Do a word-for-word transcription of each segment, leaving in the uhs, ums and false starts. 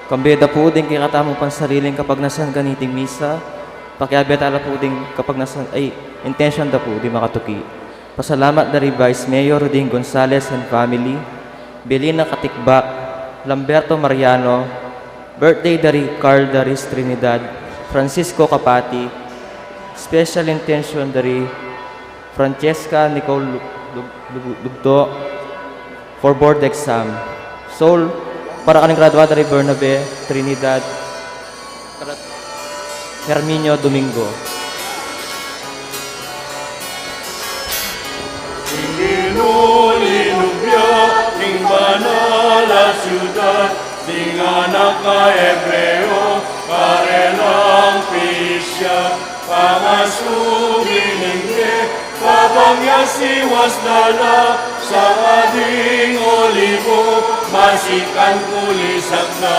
Kambe da pu ding kekatamung pansariling kapagnasan kaniting misa, pakiabe tala pu ding kapagnasan, ay, intensyon da pu ding makatuki. Pasalamat da ri Vice Mayor Ruding Gonzales and family, Belina Katikbak, Lamberto Mariano, birthday da ri Carl Daris Trinidad, Francisco Kapati, special intention da ri Francesca Nicole Lug-, Lug-, Lug-, Lugto for board exam. Soul, para karing graduada ri Bernabe Trinidad, Herminio Domingo. Ing Ginu linubya king banal a siudad, ding anak a Hebreo karelang pisya, pangasubli ning bie, kabang ya siwas da la, sanga ding olibu, masikan kulisak na.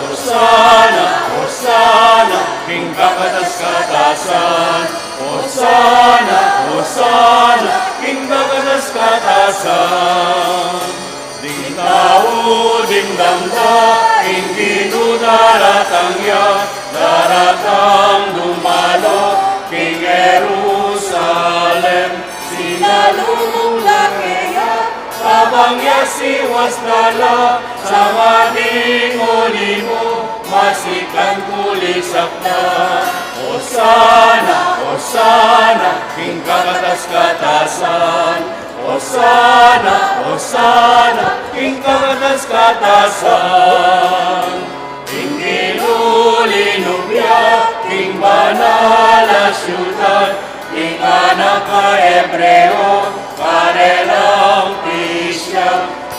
Hosana, Hosana, king kakatas-katasan. Hosana, Hosana, king kakatas-katasan. Ding tau dimdam da, ing Ginu daratang ya, daratang dumalo king Jerusalem. Sinalubung na keya, kabang ya siwas da la, sanga ding olibu, masikan kulisak na. Hosana, Hosana, king kakatas-katasan. Hosana, Hosana, king kakatas-katasan. Ing Ginu linubya king banal a siudad, ding anak a Hebreo karelang pisya,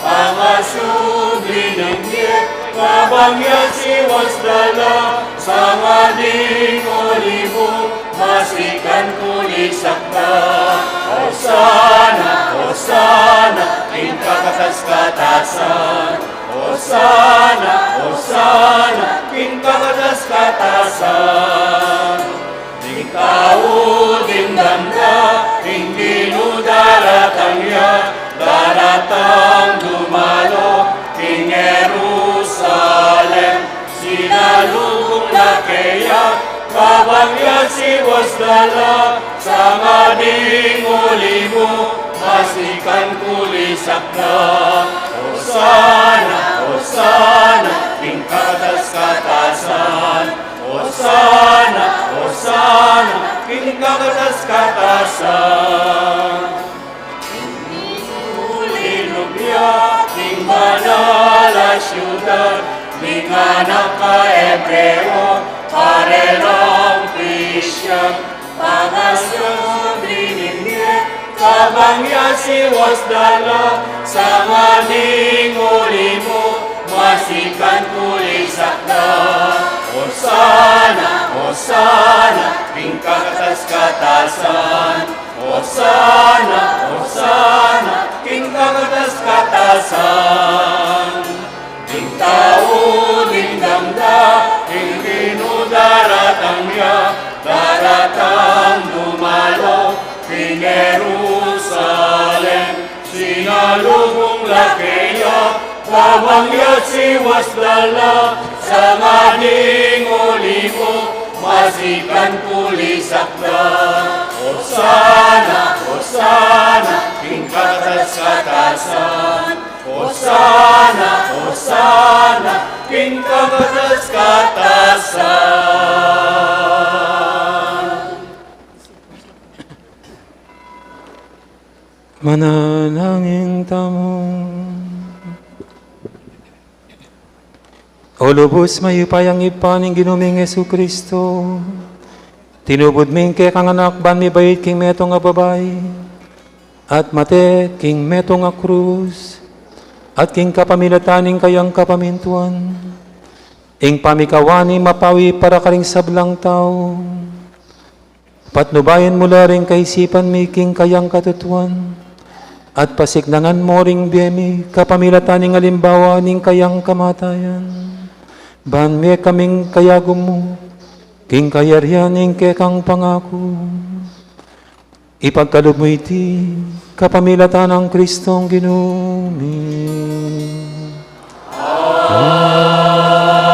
pangasubli ning bie, kabang ya siwas da la, sanga ding olibu, masikan kulisak na. Hosana, Hosana, king kakatas-katasan. Hosana, Hosana, king kakatas-katasan. Ding tau dimdam da, ing Ginu daratang ya, daratang dumalo king Jerusalem. Sinalubung na keya, kabang ya siwas da la, sanga ding olibu, masikan kulisak na. Hosana, Hosana, king kakatas-katasan. Hosana, Hosana, king kakatas-katasan. Ing Ginu linubya king banal a siudad, ding anak a Hebreo karelang pisya, pangasubli ning bie, kabang ya siwas da la, sanga ding olibu, masikan kulisak na. Hosana, Hosana, king kakatas-katasan. Hosana, Hosana, king kakatas-katasan. Ding tau dimdam da, ing Ginu daratang ya, daratang dumalo king Jerusalem. Sinalubung la keya, kabang ya siwas da la, sanga ding olibu, masikan kulisak na. Hosana, Hosana, king kakatas-katasan. Hosana, Hosana, king kakatas-katasan. Manalangin tamu. O lubus mayupayang Ibpa ning Ginu ming Jesucristo, tinubud me ing kekang Anak ban mibait king metung a babai, at mate king metung a krus, at king kapamilatan ning kayang kapamintuan, ing pamikawani mapawi para karing sablang tau. Patnubayan mu la ring kaisipan mi king kayang katutuan, at pasiknangan mu ring bie mi kapamilatan ning alimbawa ning kayang kamatayan. Ban mie kaming kayagum mu, king kayarian ning kekang pangaku. Ipagkalub mu iti kapamilatan nang Kristong Ginu mi. Amen.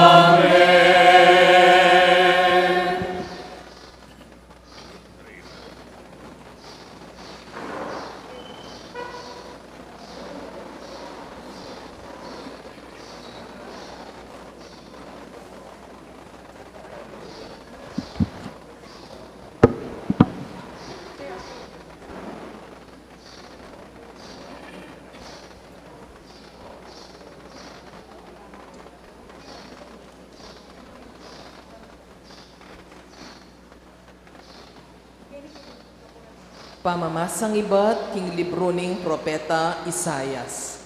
Pamamasang ibat king libru ning propeta Isaias.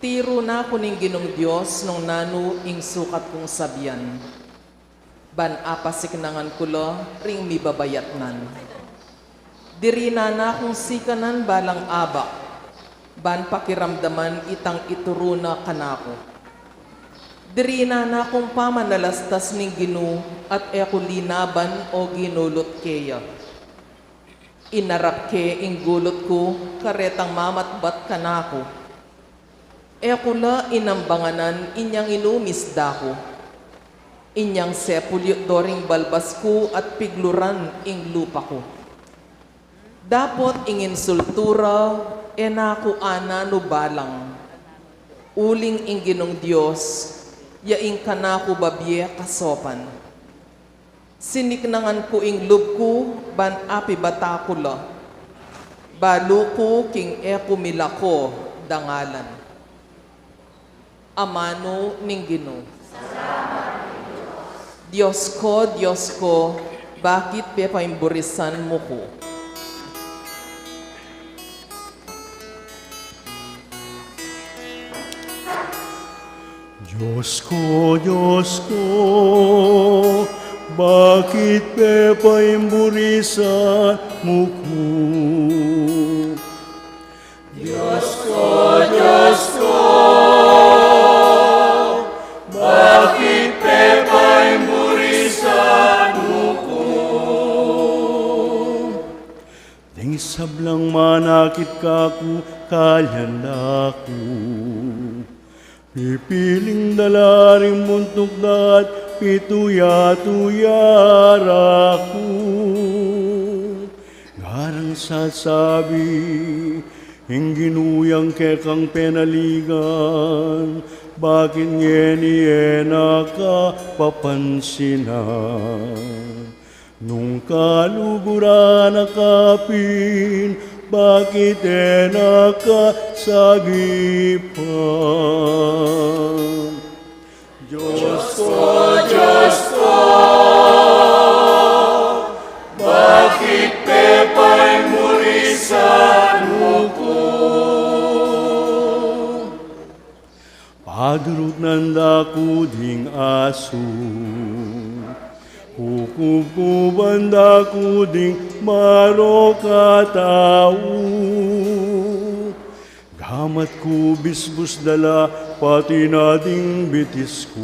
Tiru na ku ning Ginung Dios nung nanu ing sukat kung sabian, ban apasiknangan ku la ring mibabayatnan. Dirinan na kung sikanan balang abak, ban pakiramdaman itang ituru na kanaku. Dirinan na kung pamanalastas ning Ginu at e ku linaban o ginulut keya. Inarap ke ing gulut ku karetang mamatbat kanaku. E ku la inambanganan inyang inumis da ku. Inyang sepulyut do ring balbas ku at pigluran ing lupa ku. Dapot ing insultu ra e na ku ananu balang, uling ing Ginung Dios ya ing kanaku babie kasopan. Siniknangan ku ing lub ku ban apibata ku la, balu ku king e ku milako dangalan. Amanu ning Ginu. Dios ko, Dios ko, bakit pepaimburisan mu ku? Dios ko, Dios ko, bakit pepaimburisan mu ku? Dios ko, Dios ko, bakit pepaimburisan mu ku? Ding sablang manakit kaku, kalyan da ku. Pipiling da la ring buntuk da at pituya-tuya ra ku. Ngarang sasabi, ing Ginu yang kekang penaligan, bakit ngeni e na ka papansinan? Nung kaluguran na ka pin, bakit e na ka sagipan? Dios ko, Dios ko, bakit pepaimburisan mu ku? Padurutnan da ku ding asu, kukubkuban da ku ding marok a tau. Gamat ku bisbus da la, pati na ding bitis ku.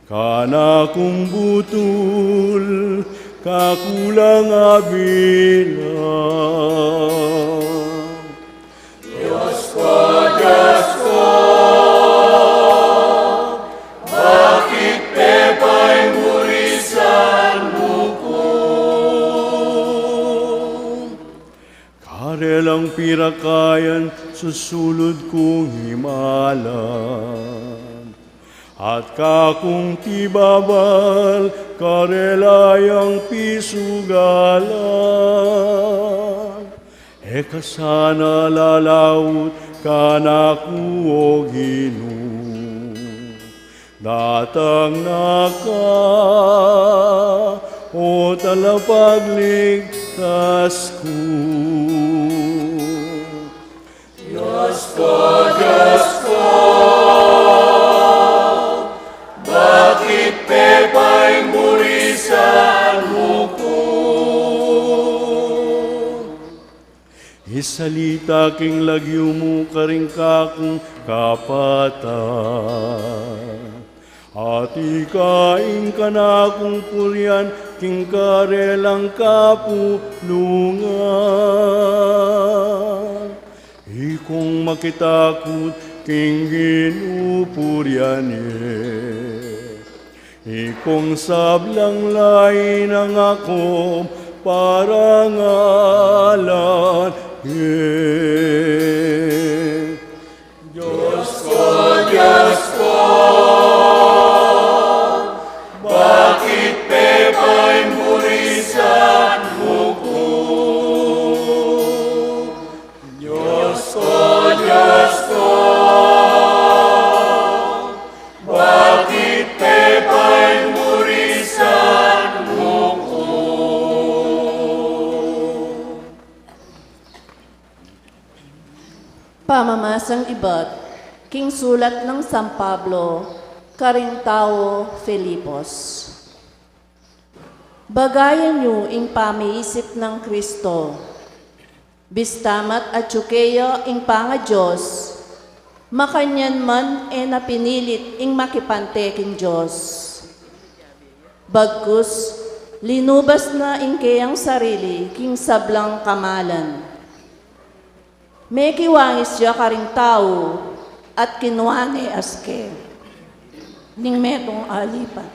Kanakung butul, kakulang a bilang. Dios ko, Dios ko, bakit pepaimburisan mu ku? Karelang pirakayan susulud kung imalan, at kakung tibabal karela yang pisugalan. E ka sana lalaut kanaku, o Ginu. Datang na ka, o talapagligtas ku. Dios ko, Dios ko, bakit pepaimburisan mu ku? Isalita king lagyu mu karing kakung kapatad, at ika ing kanakung purian king karelang kapulungan. Ikong makitakut king Ginu purian ye. Ikong sablang lain a ngakom parangalan ye. Dios ko, Dios ko, bakit pepaimburisan mu ku? Dios ko, Dios ko, bakit pepaimburisan mu ku? Sang ibat king sulat nang San Pablo karing taga Filipos. Bagayan yu ing pamiisip nang Kristo. Bista mat atyu keya ing pangaDios, makanyan man e na pinilit ing makipante king Dios. Bagkus, linubas na ing keyang sarili king sablang kamalan. Mekiwangis ya karing tau at kinua ne aske ning metung alipan.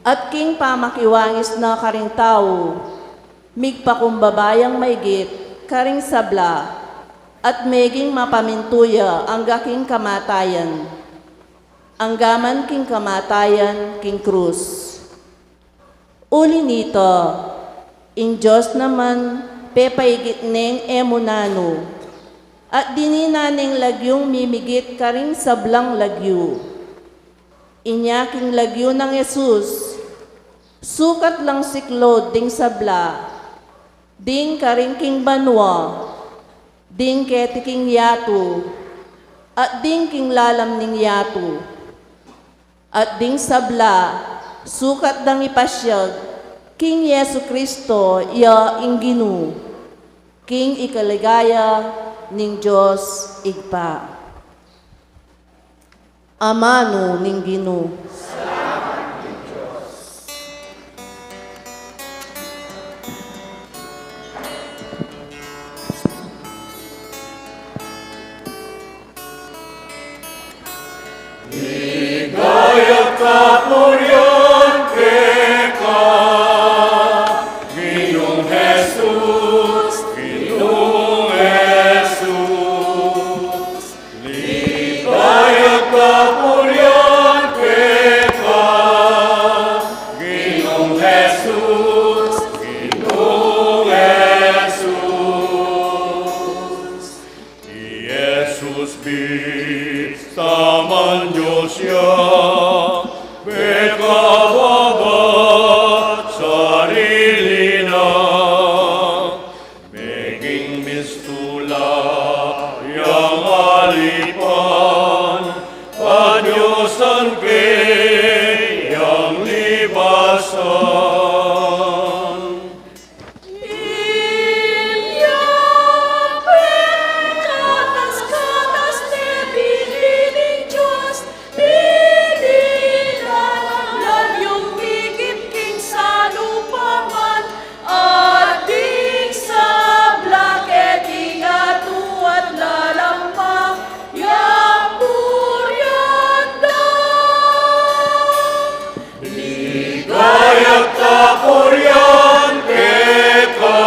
At king pamakiwangis na karing tau, migpakumbaba yang maigit karing sabla at meging mapamintu ya angga king kamatayan, angga man king kamatayan king krus. Uli nita, ing Dios naman pepaigit neng e mu nanu, at dininan neng lagyung mimigit karing sablang lagyu. Inya king lagyu nang Jesus, sukat lang siklaud ding sabla, ding karin king banua, ding keti king yatu, at ding king lalam ning yatu. At ding sabla, sukat dang ipasiag king Jesu Kristo ya ing Ginu, king ikaligaya ning Dios Ibpa. Amanu ning Ginu. Ligaya at kapurian keka, Ginung Jesus, Ginung Jesus. Ligaya at kapurian keka, Ginung Jesus, Ginung Jesus. I Jesus bista man Dios ya, mekababa sarili na. Meging mistu la yang alipan, padiosan keyang libasan. Inya pekatas-katas ne bini ning Dios, bini na lalyung migit king salupa man, at ding sabla keti king yatu at lalam pa, yang purian da. Ligaya at kapurian keka,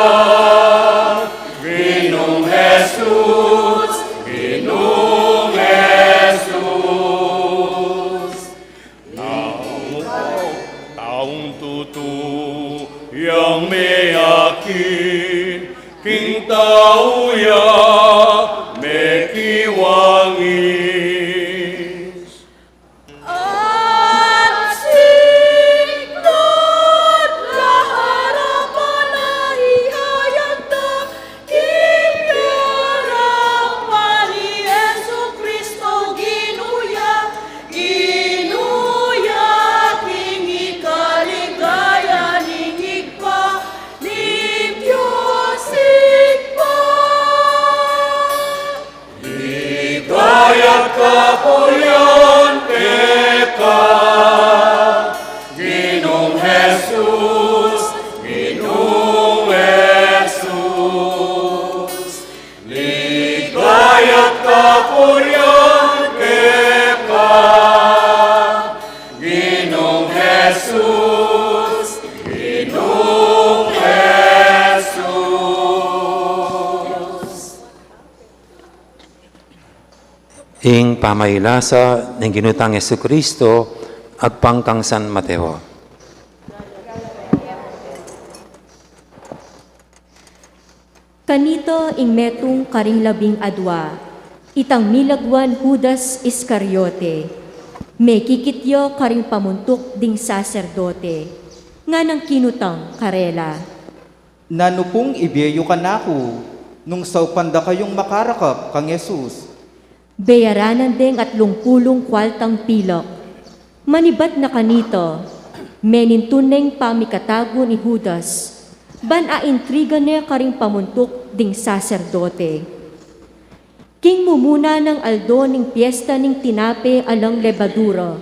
Ginung Jesus, Ginung Jesus. Naung taung tutu yang meyakin, king tau ya mekiwangis. At siklaud la arapan a ihayag da king arapan i Jesu Kristo, Ginu ya, Ginu ya, king ikaligaya ning Ibpa, ning Dios Ibpa. Ligaya at kapurian keka, Ginung Jesus, Ginung Jesus. Ligaya at kapurian keka, Ginung Jesus, Ginung Jesus. Ing pamailasa ning Ginu tang Jesu Kristo agpang kang San Mateo. Kanita ing metung karing labing adua, itang milagwan Judas Iscariote, mekikit ya karing pamuntuk ding saserdote, nganang kinutang karela, Nanu pung ibie yu kanaku Nung saupan da kayung makarakap kang Jesus, beyaranan deng atlung pulung kualtang pilak. Manibat na kanita, menintun neng pamikatagu ni Judas, ban aintriga ne karing pamuntuk ding saserdote. King mumuna nang aldo ning piesta ning tinape alang lebadura,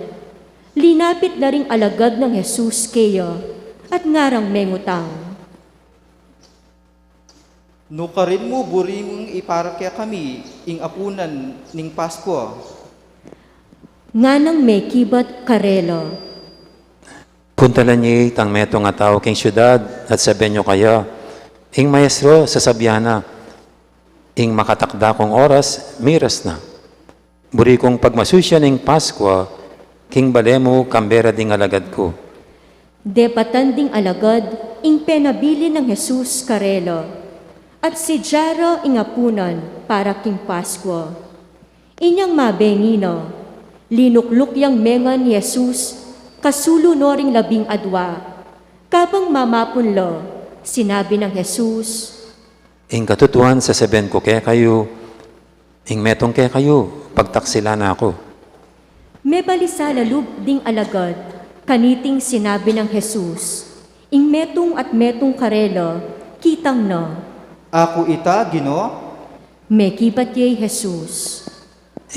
linapit la ring alagad nang Jesus keya, at ngarang mengutang, "Nukarin mu buri mung ipara kekami ing apunan ning Paskua?" Nganang mekibat karela, "Puntalan ye itang metung a tau king siudad at sabian yu kaya, 'Ing Maestro sasabian na, ing makatakda kung oras miras na. Buri kung pagmasusyan ing Paskua king bale mu kambe ra ding alagad ku.'" Depatan ding alagad ing penabilin nang Jesus karela, at sidya ra ing apunan para king Paskua. Inyang mabengi na, linukluk yang mengan i Jesus kasulu no ring labing adua. Kabang mamapun la, sinabi nang Jesus, "Ing katutuan sasabian ku kekayu, ing metung kekayu pagtaksilan na ku." Mebalisa la lub ding alagad kaniting sinabi nang Jesus. Ing metung at metung karela kitang na, "Aku ita, Ginu?" Mekibat ye i Jesus,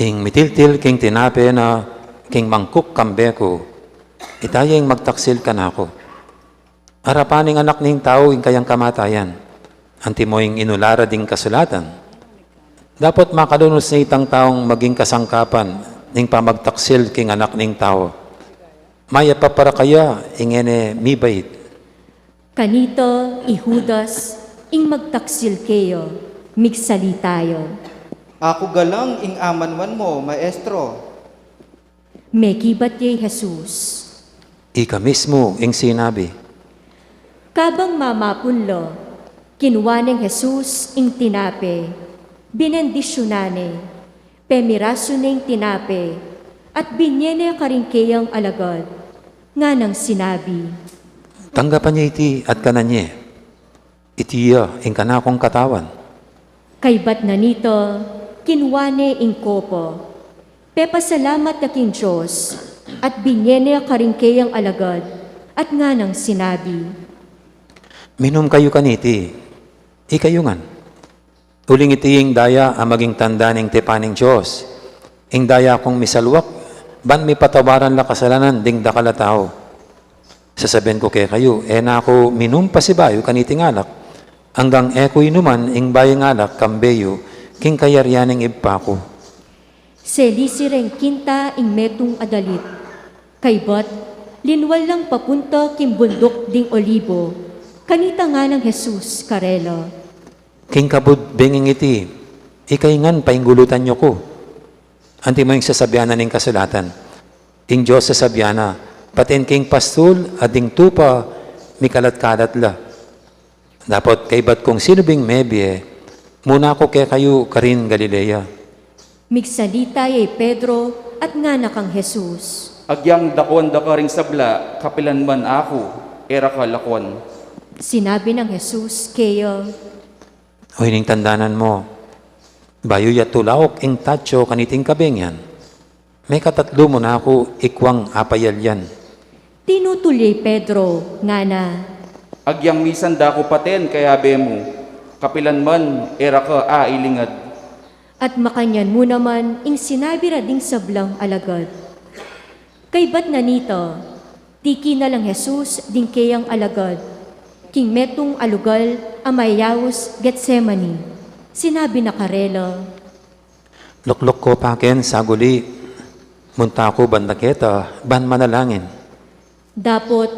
"Ing mitiltil king tinape na king mangkuk kambe ku, ita ye ing magtaksil kanaku. Arapan ning Anak ning Tau ing kayang kamatayan, antimo ing inula ra ding kasulatan, dapot makalunus ne itang taung maging kasangkapan ning pamagtaksil king Anak ning Tau. Mayap a para kaya ing e ne mibait." Kanita i Judas, ing magtaksil keya, migsalita ya, "Aku galang ing amanuan mu, Maestro." Mekibat ye i Jesus, "Ika mismu ing sinabi." Kabang mamapun la, kinua neng Jesus ing tinape, binendisyunan ne, pemirasu ne ing tinape, at binye ne karing keyang alagad, nganang sinabi, "Tanggapan ye iti at kanan ye. Iti ya ing kanakung katawan." Kaybat na nita, kinua ne ing kopa, pepasalamat ya king Dios, at binye ne karing keyang alagad, at nganang sinabi, "Minum kayu kaniti, ikayu ngan. Uling iti ing daya a maging tanda ning tipan ning Dios, ing daya kung misalwak, ban mipatawaran la kasalanan ding dakal a tau. Sasabian ku kekayu, e na ku minum pasibayu kaniting alak, anggang e ku inuman ing bayung alak kambe yu king kayarian ning Ibpa ku." Selisi reng kinta ing metung a dalit. Kaybat, linwal lang papunta king bunduk ding Olibo. Kanita nganang Jesus karela, "King kabud benging iti, ikayu ngan painggulutan yu ku. Antimo ing sasabian na ning kasulatan, ing Dios sasabian na, 'Patin king pastul a ding tupa mikalat-kalat la.' Dapot kaybat kung sinubing mebie, muna ku kekayu karin Galilea." Migsalita ya i Pedro at ngana kang Jesus, "Agyang dakwan da ka ring sabla, kapilan man aku, e ra ka lakwan." Sinabi nang Jesus keya, "O ining tandanan mu, bayu ya tulauk ing tatsu kaniting kabengian, mekatatlu mu na ku ikwang apayalyan." Tinutul ya i Pedro, ngana, "Agyang misan da ku paten kayabe mu, kapilan man e ra ka ailingad." At makanyan mu naman ing sinabi ra ding sablang alagad. Kaybat na nita, tiki na lang Jesus ding keyang alagad king metung a lugal a mayayaus Getsemani. Sinabi na karela, "Lukluk ko pa ken saguli, munta ku banda keta ban manalangin." Dapot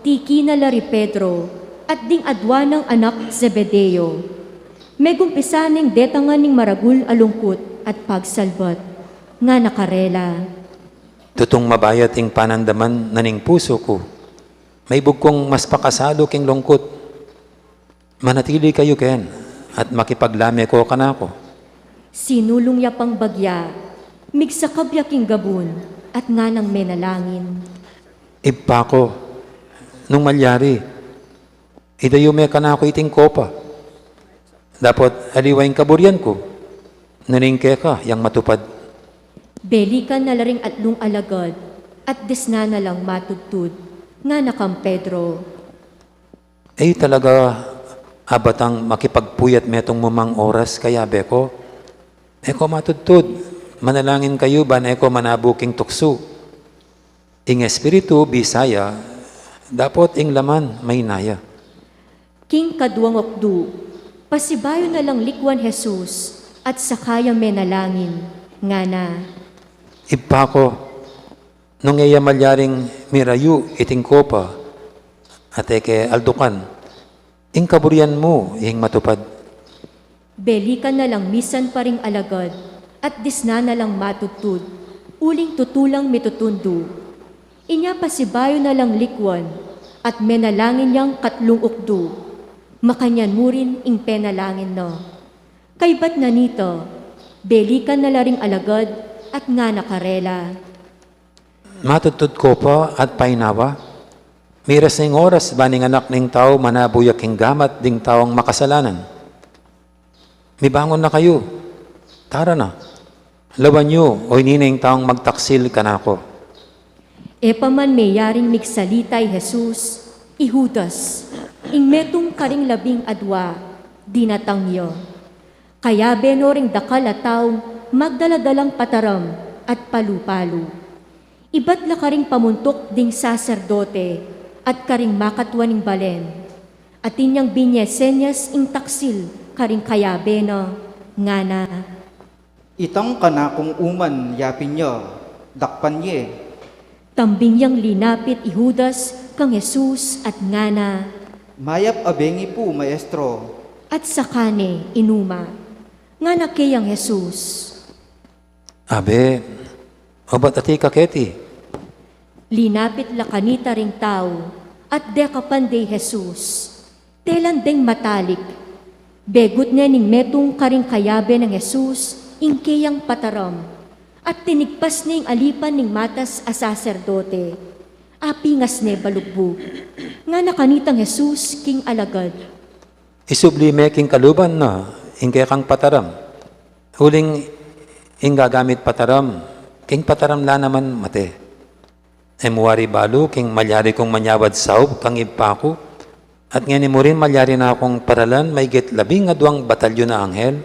tiki na la ri Pedro at ding adua nang anak Zebedeo. Megumpisa neng detangan ning maragul a lungkut at pagsalbat. Ngana karela, "Tutung mabayat ing panandaman na ning pusu ku. Maibug kung mas pakasalu king lungkut. Manatili kayu ken at makipaglame ko kanaku." Sinulung ya pang bagya, migsakab ya king gabun, at nganang menalangin, "Ibpa ku, nung malyari, idayu me kanaku iting kopa. Dapot aliwa ing kaburian ku, nune ing keka yang matupad? Belikan na la ring atlung alagad, at disnan na lang matudtud, ngana kang Pedro. E yu talaga abatang makipagpuyat metung mumang oras kayabe ku? E ku matudtud, manalangin kayu ban e ku manabu king tuksu. Ing espiritu bisa ya, dapot ing laman maina ya. King kaduang okdu, pasibayu na lang likwan Jesus, at saka ya menalangin, ngana. Ibpa ku, nung e ya malyaring mirayu iting kopa, at e ke aldukan, ing kaburian mu ing matupad. Belikan na lang misan pa ring alagad, at disnan na lang matudtud, uling tutu lang mitutundu. Inya pasibayu na lang likwan, at menalangin yang katlung ukdu. Makanyan mu rin ing penalangin na. Kaybat na nita, belikan na la ring alagad, at ngana karela. Matudtud kopa at painawa, miras na ing oras ban ing Anak ning Tau manabu ya king gamat ding taung makasalanan. Mibangun na kayu, tara na. Lawan yu, oynin ne ing taung magtaksil kanaku. E pa man meyaring migsalita i Jesus, i Judas, ing metung karing labing adua, dinatang ya. Kayabe no ring dakal a taung magdala-dalang pataram at palu-palu. Ibat la karing pamuntuk ding saserdote at karing makatua ning balen. Atin yang binye senyas ing taksil karing kayabe na, ngana. Itang kanakung uman yapin ya, dakpan ye. Tambing yang linapit i Judas kang Jesus at ngana. Mayap a bengi pu, Maestro. At saka ne inuma. Ngana keyang Jesus. Abe, obat ati ka keti? Linapit la kanita ring tau, at dekapan de i Jesus. Telan deng matalik. Begut ne ning metung karing kayabe nang Jesus ing keyang pataram, at tinigpas ne ing alipan ning matas a saserdote. Apingas ne balugbug. Ngana kanitang Jesus king alagad. Isubli me king kaluban na ing kekang pataram. Uling ing gagamit pataram, king pataram la naman mate. E mu wari balu king malyari kung manyawad saup kang Ibpa ku, at ngeni mu rin malyari na kung paralan maigit labing aduang batalyun a anghel?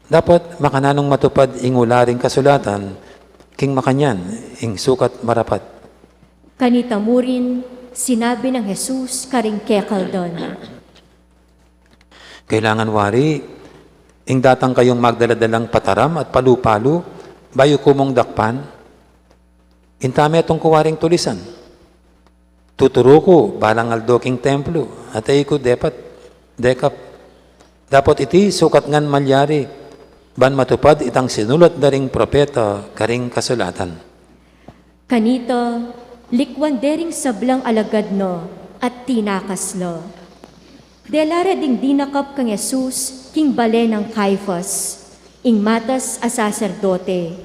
Dapot makananung matupad ing ula ring kasulatan, king makanyan ing sukat marapat. Kanita mu rin sinabi nang Jesus karing kekaldan. Kailangan wari, ing datang kayung magdala-dalang pataram at palu-palu, bayu ku mung dakpan. Inta metung ku waring tulisan. Tuturu ku balang aldo king templo, at e ku depat, dekap. Dapot iti sukat ngan malyari, ban matupad itang sinulat da ring propeta karing kasulatan. Kanita, likwan de ring sablang alagad na at tinakas la. Dela re ding dinakap kang Jesus king bale nang Caifas, ing matas a saserdote,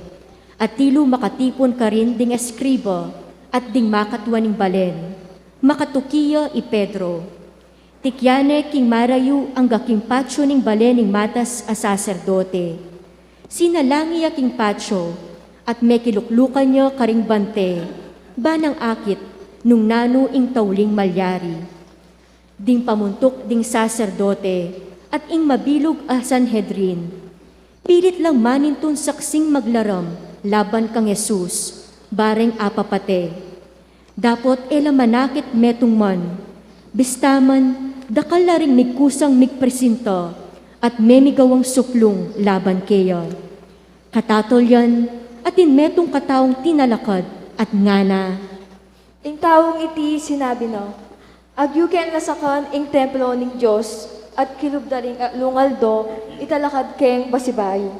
at tilu makatipun karin ding eskriba at ding makatua ning balen, makatuki ya i Pedro. Tikyan ne king marayu angga king patio ning bale ning matas a saserdote. Sinalangi ya king patio, at mekiluklukan ya karing bante, ba nang akit nung nanu ing tauling malyari. Ding pamuntuk ding saserdote at ing mabilug a Sanhedrin, pilit lang manintun saksing maglaram laban kang Jesus, bareng apapate. Dapot e la manakit metung man, bista man dakal la ring migkusang migpresinta at memigawang suplung laban keya. Katatulyan, atin metung kataung tinalakad at ngana. Ing taung iti sinabi na, agyu keng lasakan ing templo ning Dios, at kilub da ring atlung aldo italakad keng pasibayu.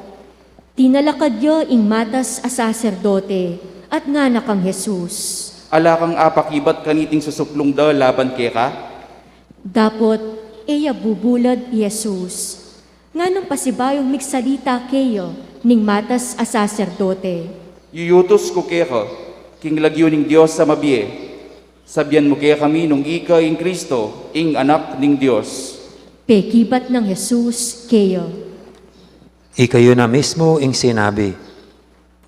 Tinalakad ya ing matas a saserdote, at ngana kang Jesus. Ala kang apakibat kaniting susuplung da laban keka? Dapot e ya bubulad i Jesus. Nganang pasibayung migsalita keya ning matas a saserdote. Yuyutus ku keka king lagyu ning Dios a mabie. Sabian mu kekami nung ika ing Cristo, ing Anak ning Dios. Pekibat nang Jesus keya, "Ikayu na mismu ing sinabi.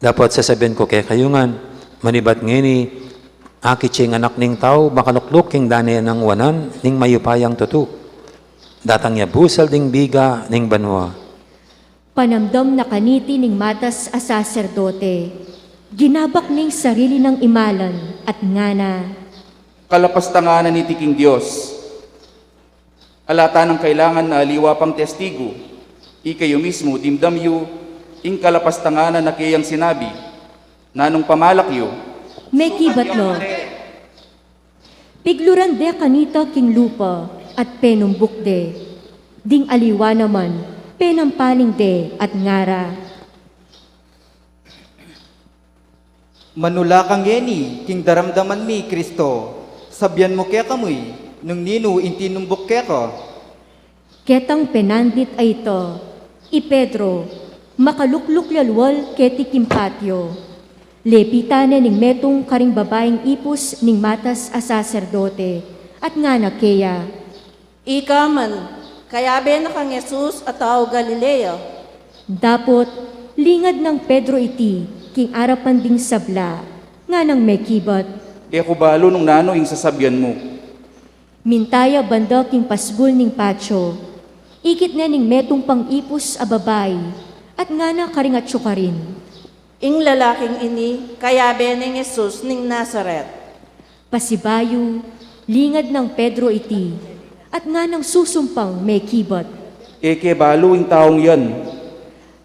Dapot sasabian ku kekayu ngan, manibat ngeni, akit ya ing Anak ning Tau makalukluk king dane nang wanan ning mayupayang tutu. Datang ya busal ding biga ning banua." Panamdam na kaniti ning matas a saserdote, ginabak ne ing sarili nang imalan at ngana, "Kalapastanganan iti king Dios. Ala ta nang kailangan na aliwa pang testigu. Ikayu mismu, dimdam yu ing kalapastanganan a keyang sinabi. Nanung pamalak yu?" Mekibat la, pigluran de kanita king lupa at penumbuk de. Ding aliwa naman, penampaling de at ngara, "Manula ka ngeni king daramdaman mi, Kristo. Sabian mu kekami nung ninu ing tinumbuk keka." Ketang penandit a ita, i Pedro, makalukluk ya lual keti king patio. Lepitan ne ning metung karing babaing ipus ning matas a saserdote at ngana keya, "Ika man, kayabe na kang Jesus a tau Galilea." Dapot lingad nang Pedro iti king arapan ding sabla, nganang mekibat, "E ku balu nung nanu ing sasabian mu." Minta ya banda king pasbul ning patio. Ikit ne ning metung pang ipus a babai at ngana karing atsu karin, "Ing lalaking ini kayabe neng Jesus ning Nazaret." Pasibayu, lingad nang Pedro iti at nganang susumpang mekibat, "E ke balu ing taung yan."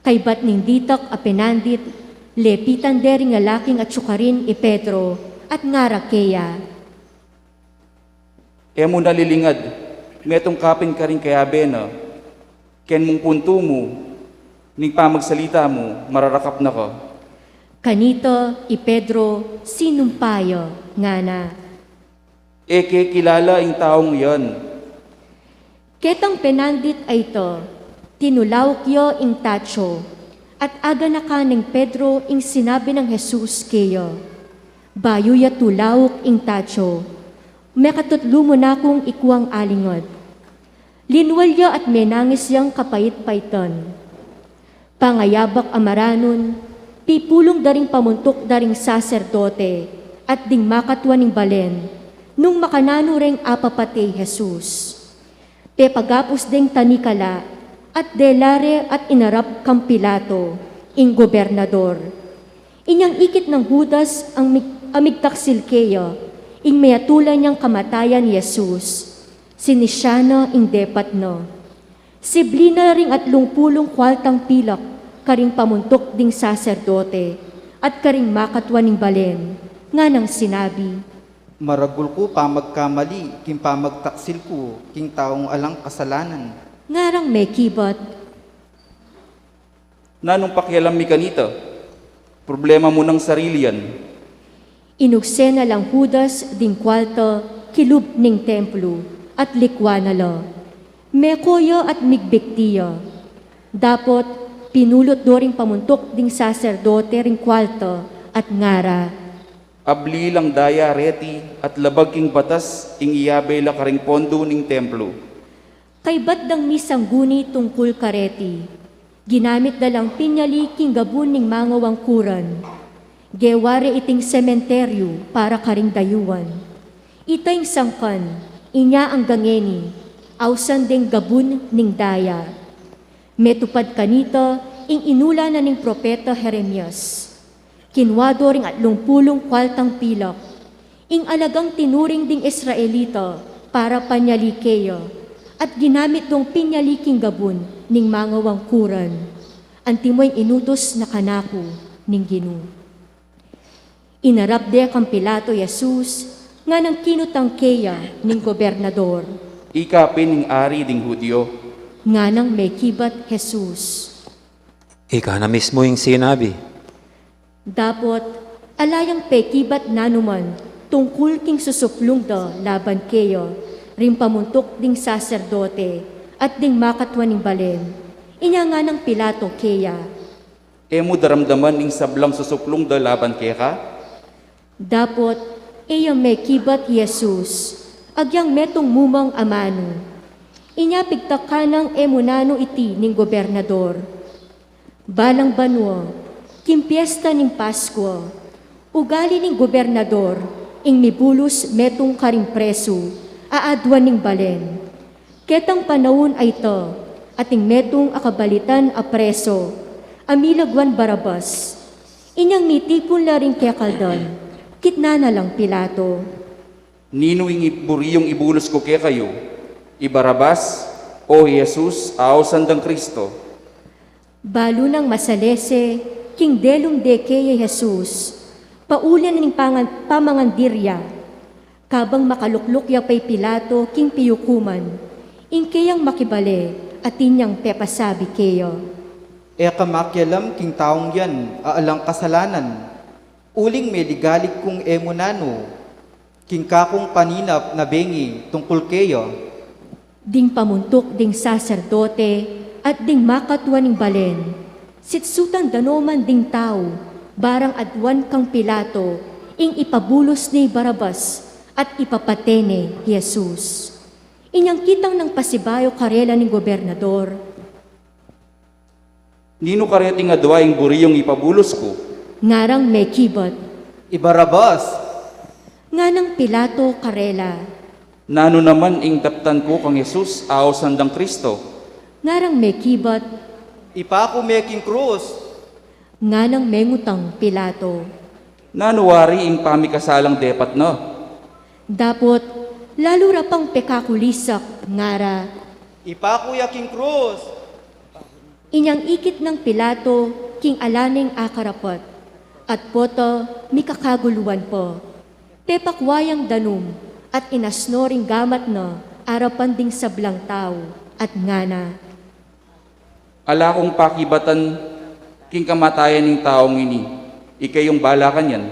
Kaybat ning ditak a penandit, lepitan de ring lalaking atsu karin i Pedro at ngara keya, "E mu na lilingad, metung ka pin karing kayabe na. Ken mung puntu mu ning pamagsalita mu, mararakap na ka." Kanita i Pedro sinumpa ya, ngana, "E ke kilala ing taung yan." Ketang penandit a ita, tinulauk ya ing tatio at aganakan neng Pedro ing sinabi nang Jesus keya. Bayu ya tulauk ing tatio, mekatutlu mu na kung ikuang alingad. Linual ya at menangis yang kapait-paitan. Pangayabak a maranun, pipulung da ring pamuntuk da ring saserdote at ding makatua ning balen nung makananu reng apapate i Jesus. Pepagapus deng tanikala at dela re at inarap kang Pilato, ing gobernador. Inyang ikit nang Judas a mig-, a migtaksil keya ing meyatulan yang kamatayan i Jesus, sinisya na ing depat na. Sibli na ring atlung pulung kualtang pilak karing pamuntuk ding saserdote at karing makatua ning balen, nganang sinabi, "Maragul ku pamagkamali king pamagtaksil ku king taung alang kasalanan." Ngarang mekibat, "Nanung pakialam mi kanita? Problema mu nang sarili yan." Inukse na lang Judas ding kualta kilub ning templo at likwan na la. Meko ya at migbikti ya. Dapot pinulut do ring pamuntuk ding saserdote ring kualta at ngara, "Abli lang daya reti at labag king batas ing iyabe la karing pondo ning templo." Kaybat dang misangguni tungkul kareti, ginamit da lang pinyali king gabun ning mangawang kuran. Gewa re iting sementeryu para karing dayuan. Ita ing sangkan, inya anggang ngeni, ausan deng gabun ning daya. Metupad kanita ing inula na ning propeta Jeremias. Kinua do ring atlung pulung kualtang pilak, ing alagang tinuring ding Israelita para panyali keya, at ginamit dong pinyali king gabun ning mangawang kuran. Antimo ing inutus na kanaku ning Ginu. Inarap de kang Pilato i Jesus, nganang kinutang keya ning gobernador, "Ika pin ing ari ding Judio?" Nganang mekibat Jesus, "Ika na mismu ing sinabi." Dapot ala yang pekibat nanuman tungkul king susuplung da laban keya ring pamuntuk ding saserdote at ding makatua ning balen. Inya nganang Pilato keya, "E mu daramdaman ing sablang susuplung da laban keka?" Dapot e ya mekibat i Jesus, agyang metung mu mang amanu. Inya pigtakan nang e mu nanu iti ning gobernador. Balang banua, king piesta ning Paskua, ugali ning gobernador ing mibulus metung karing presu a aduan ning balen. Ketang panaun a ita, ating metung a kabalitan a presu a milagwan Barabas. Inyang mitipun la ring kekaldan, kitnan na lang Pilato. Ninu ing i-, buriyung ibulus ku kekayu? I Barabas o i Jesus a ausan dang Kristo? Balu nang masalese king delum de keya i Jesus, pauli na ning pangan-, pamangandir ya. Kabang makalukluk ya pa i Pilato king piyukuman, ing keyang makibale atin yang pepasabi keya. E ka makialam king taung yan a alang kasalanan, uling meligalig kung e mu nanu king kakung paninap na bengi tungkul keya. Ding pamuntuk ding saserdote at ding makatua ning balen, sitsutan da no man ding tau, barang aduan kang Pilato ing ipabulus ne i Barabas at ipapate ne i Jesus. Inyang kitang nang pasibayu karela ning gobernador. Ninu kareting adua ing buriyung ipabulus ku? Ngarang mekibat. I Barabas. Nganang Pilato karela. Nanu naman ing daptan ku kang Jesus a ausan dang Kristo? Ngarang mekibat. Ipaku me king krus. Nganang mengutang Pilato. Nanu wari ing pamikasalang depat na? Dapot, lalu ra pang pekakulisak, ngara. Ipaku ya king krus. Inyang ikit nang Pilato king ala neng akarapat, at pota mikakaguluan pa. Pepakua yang danum, at inasno ring gamat na arapan ding sablang tau, at ngana. Ala kung pakibatan king kamatayan ning taung ini, ikayung bala kanyan.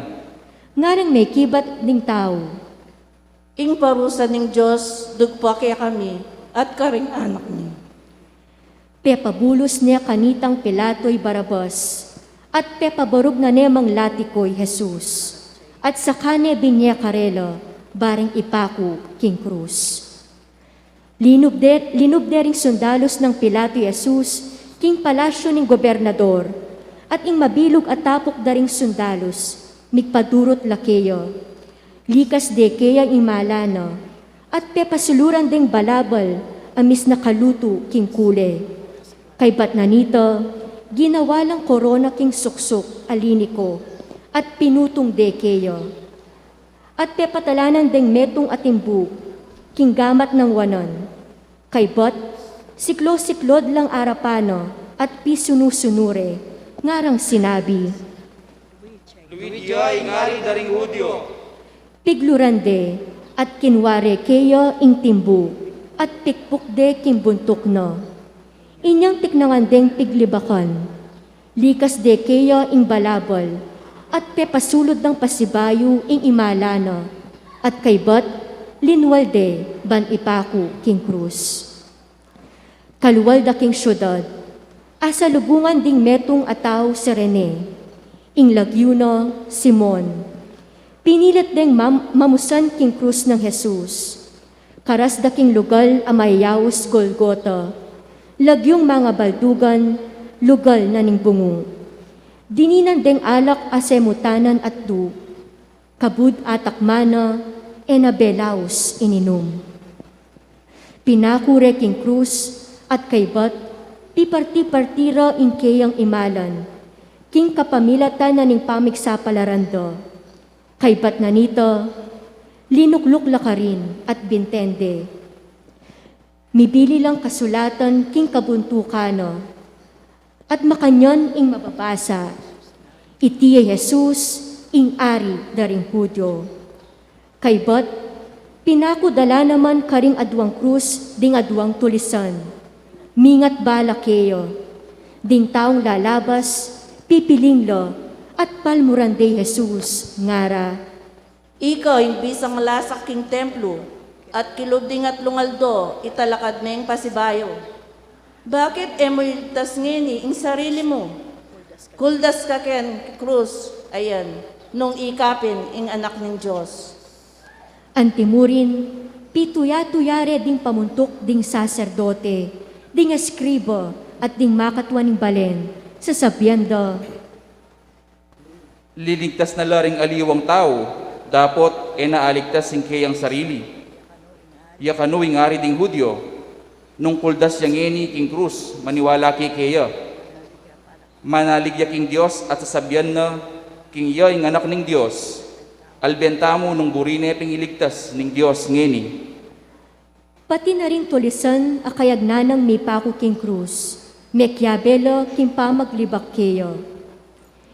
Nganang mekibat ding tau. Ing parusa ning Dios dugpa kekami at karing anak mi. Pepabulus ne kanitang Pilato i Barabas, at pepabarug na ne mang latiku i Jesus, at saka ne binye karela, baring ipaku king krus. Linub de, linub de ring sundalus nang Pilato i Jesus king palasyu ning gobernador, at ing mabilug a tapuk da ring sundalus, migpadurut la keya. Likas de keya ing mala na, at pepasuluran deng balabal a misna kalutu king kule. Kaybat na nita, ginawa lang korona king suksuk a liniku, at pinutung de keya. At pepatalanan deng metung a timbu king gamat nang wanan. Kaybat, siklo-siklod lang arapan na at pisunu-sunu re, ngarang sinabi. Luid ya ing ari da ring Judio. Pigluran de, at kinua re keya ing timbu, at pikpuk de king buntuk na. Inyang tiknangan deng piglibakan. Likas de keya ing balabal, at pepasulud dang pasibayu ing imala na, at kaybat, linwal de ban ipaku king krus. Kalwal da king siudad, asalubungan ding metung a tau si Rene, ing lagyu na Simon. Pinilit deng mam-, mamusan king krus nang Jesus. Karas da king lugal a mayayaus Golgota, lagyung mangabaldugan, lugal na ning bungu. Dininan deng alak a semutanan at du, kabud atakman na, e na belaus ininum. Pinaku re king krus, at kaybat, piparti-parti ra ing keyang imalan, king kapamilatan na ning pamigsapalaran da. Kaybat na nita, linukluk la karin at bintende. Mibili lang kasulatan king kabuntukan na, at makanyan ing mababasa, "Iti i Jesus, ing Ari da ring Judio." Kaybat, pinaku da la naman karing aduang krus ding aduang tulisan. Mingat bala keya. Ding taung lalabas, pipiling la, at palmuran de i Jesus, ngara. Ika ing bisang lasak king templu, at kilub ding atlung aldo italakad meng pasibayu. Bakit e mu iligtas ngeni ing sarili mu? Kuldas ka ken krus a yan, nung ika pin ing Anak ning Dios. Antimurin, Pituya-tuya re ding pamuntuk ding saserdote, ding eskriba, at ding makatua ning balen, sasabian da, "Liligtas na la ring aliwang tau, dapot e na aligtas ing keyang sarili. Ya kanu ing Ari ding Judio, nung kuldas ya ngeni king krus, maniwala ke keya. Manalig ya king Dios at sasabian na king iya ing Anak ning Dios. Alben tamu nung buri ne pin iligtas ning Dios ngeni." Pati na ring tulisan a kayagnan nang mipaku king krus, mekiabe la king pamaglibak keya.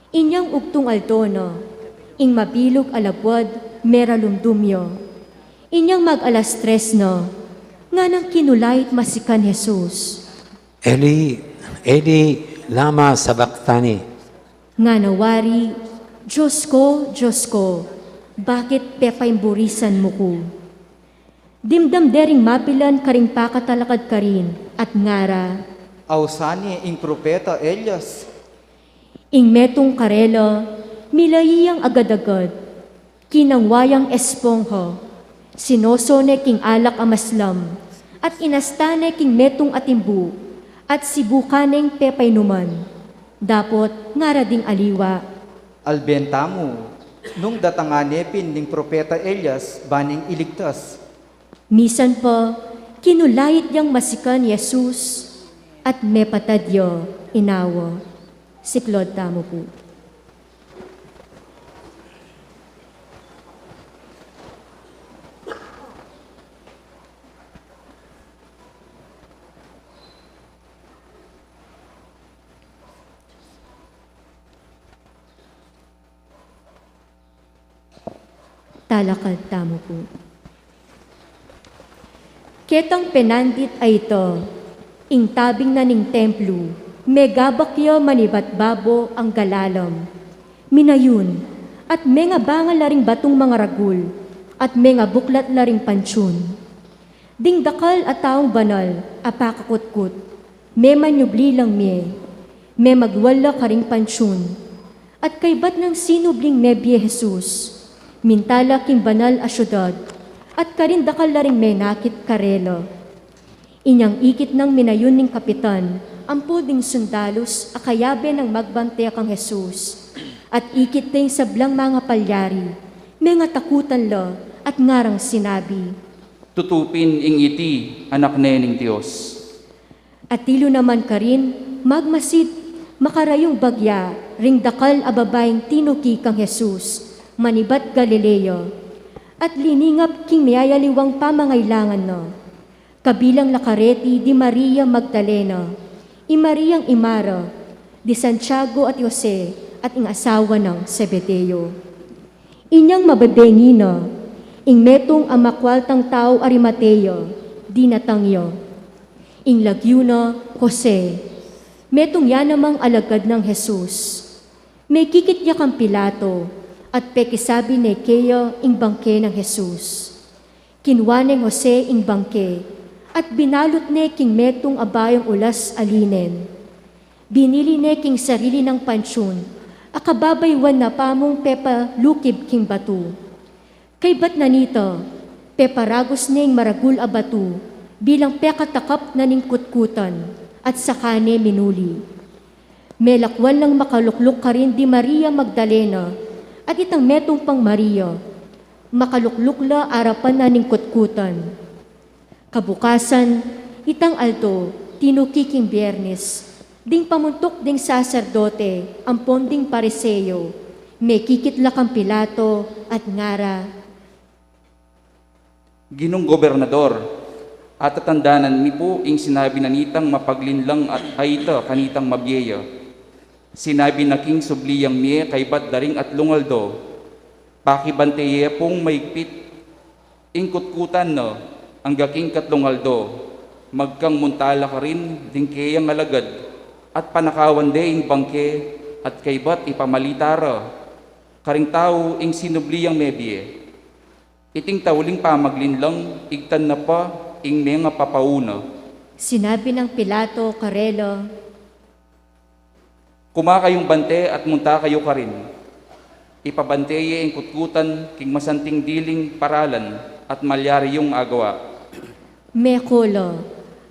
Inyang ugtung aldo na, ing mabilug a labuad meralumdum ya. Inyang mag-alas tres na, nganang kinulait masikan Jesus, "Eli, Eli, lama sabachthani?" Ngana wari, "Dios ku, Dios ku, bakit pepaimburisan mu ku?" Dimdam de ring mapilan karing pakatalakad karin, at ngara, "Ausan ne ing propeta Elias." Ing metung karela, milai yang agad-agad, kinangwa yang espongha, sinoso ne king alak a maslam, at inasta ne king metung a timbu, at sibukan neng pepainuman. Dapot ngara ding aliwa, "Alben tamu nung datangan ne pin ning propeta Elias ban neng iligtas." Misan pa, kinulait yang masikan Jesus, at mepatad ya inawa. Siklaud tamu pu. Talakad tamu pu. Ketang penandit a ita, ing tabing na ning templu, megabak ya manibat babo angga lalam. Minayun, at mengabangan la ring batung mangaragul, at mengabuklat la ring pantiun. Ding dakal a taung banal a pakakutkut, memanyubli lang mie, memagwal la karing pantiun. At kaybat nang sinubling mebie Jesus, minta la king banal a siudad, at karin dakal la ring menakit karela. Inyang ikit nang minayun ning kapitan ampo ding sundalus a kayabe nang magbante kang Jesus, at ikit ding sablang mangapalyari, mengatakutan la, at ngarang sinabi, "Tutu pin ing iti Anak ne ning Dios." Atilu naman karin, magmasid, makarayung bagya ring dakal a babaing tinuki kang Jesus, manibat Galilea, at liningap king miyayaliwang pamangailangan na. Kabilang la kareti di Maria Magdalena, i Mariang imara di Santiago at Jose, at ing asawa nang Zebedeo. Inyang mabebengi na, ing metung a makwaltang tau Arimatea, dinatang ya. Ing lagyu na Jose, metung ya namang alagad nang Jesus. Mekikit ya kang Pilato, at pekisabi ne keya ing bangke nang Jesus. Kinwa neng Jose ing bangke, at binalut ne king metung a bayung ulas a linen. Binili ne king sarili nang pantiun a kababaywan na pamung pepalukib king batu. Kaybat na nita, peparagus ne ing maragul a batu bilang pekatakap na ning kutkutan, at saka ne minuli. Melakwan lang makalukluk karin di Maria Magdalena at itang metung pang Maria. Makalukluk la arapan na ning kutkutan. Kabukasan, itang aldo, tinuki king Biernes, ding pamuntuk ding saserdote ampon ding Pariseo, mekikit la kang Pilato at ngara, "Ginung Gobernador, atatandanan mi pu ing sinabi na nitang mapaglinlang at a ita kanitang mabie ya. Sinabi na king subli yang mie kaybat da ring atlung aldo, pakibante ye pung maigpit ing kutkutan na, angga king katlung aldo, magkang munta la karin ding keyang alagad, at panakawan de ing bangke, at kaybat ipamalita ra karing tau ing sinubli yang mebie. Iting tauling pamaglinlang, igtan na pa ing mengapapauna." Sinabi nang Pilato karela, "Kuma kayung bante at munta kayu karin. Ipabante ye ing kutkutan king masanting diling paralan, at malyari yung agawa. Meko la,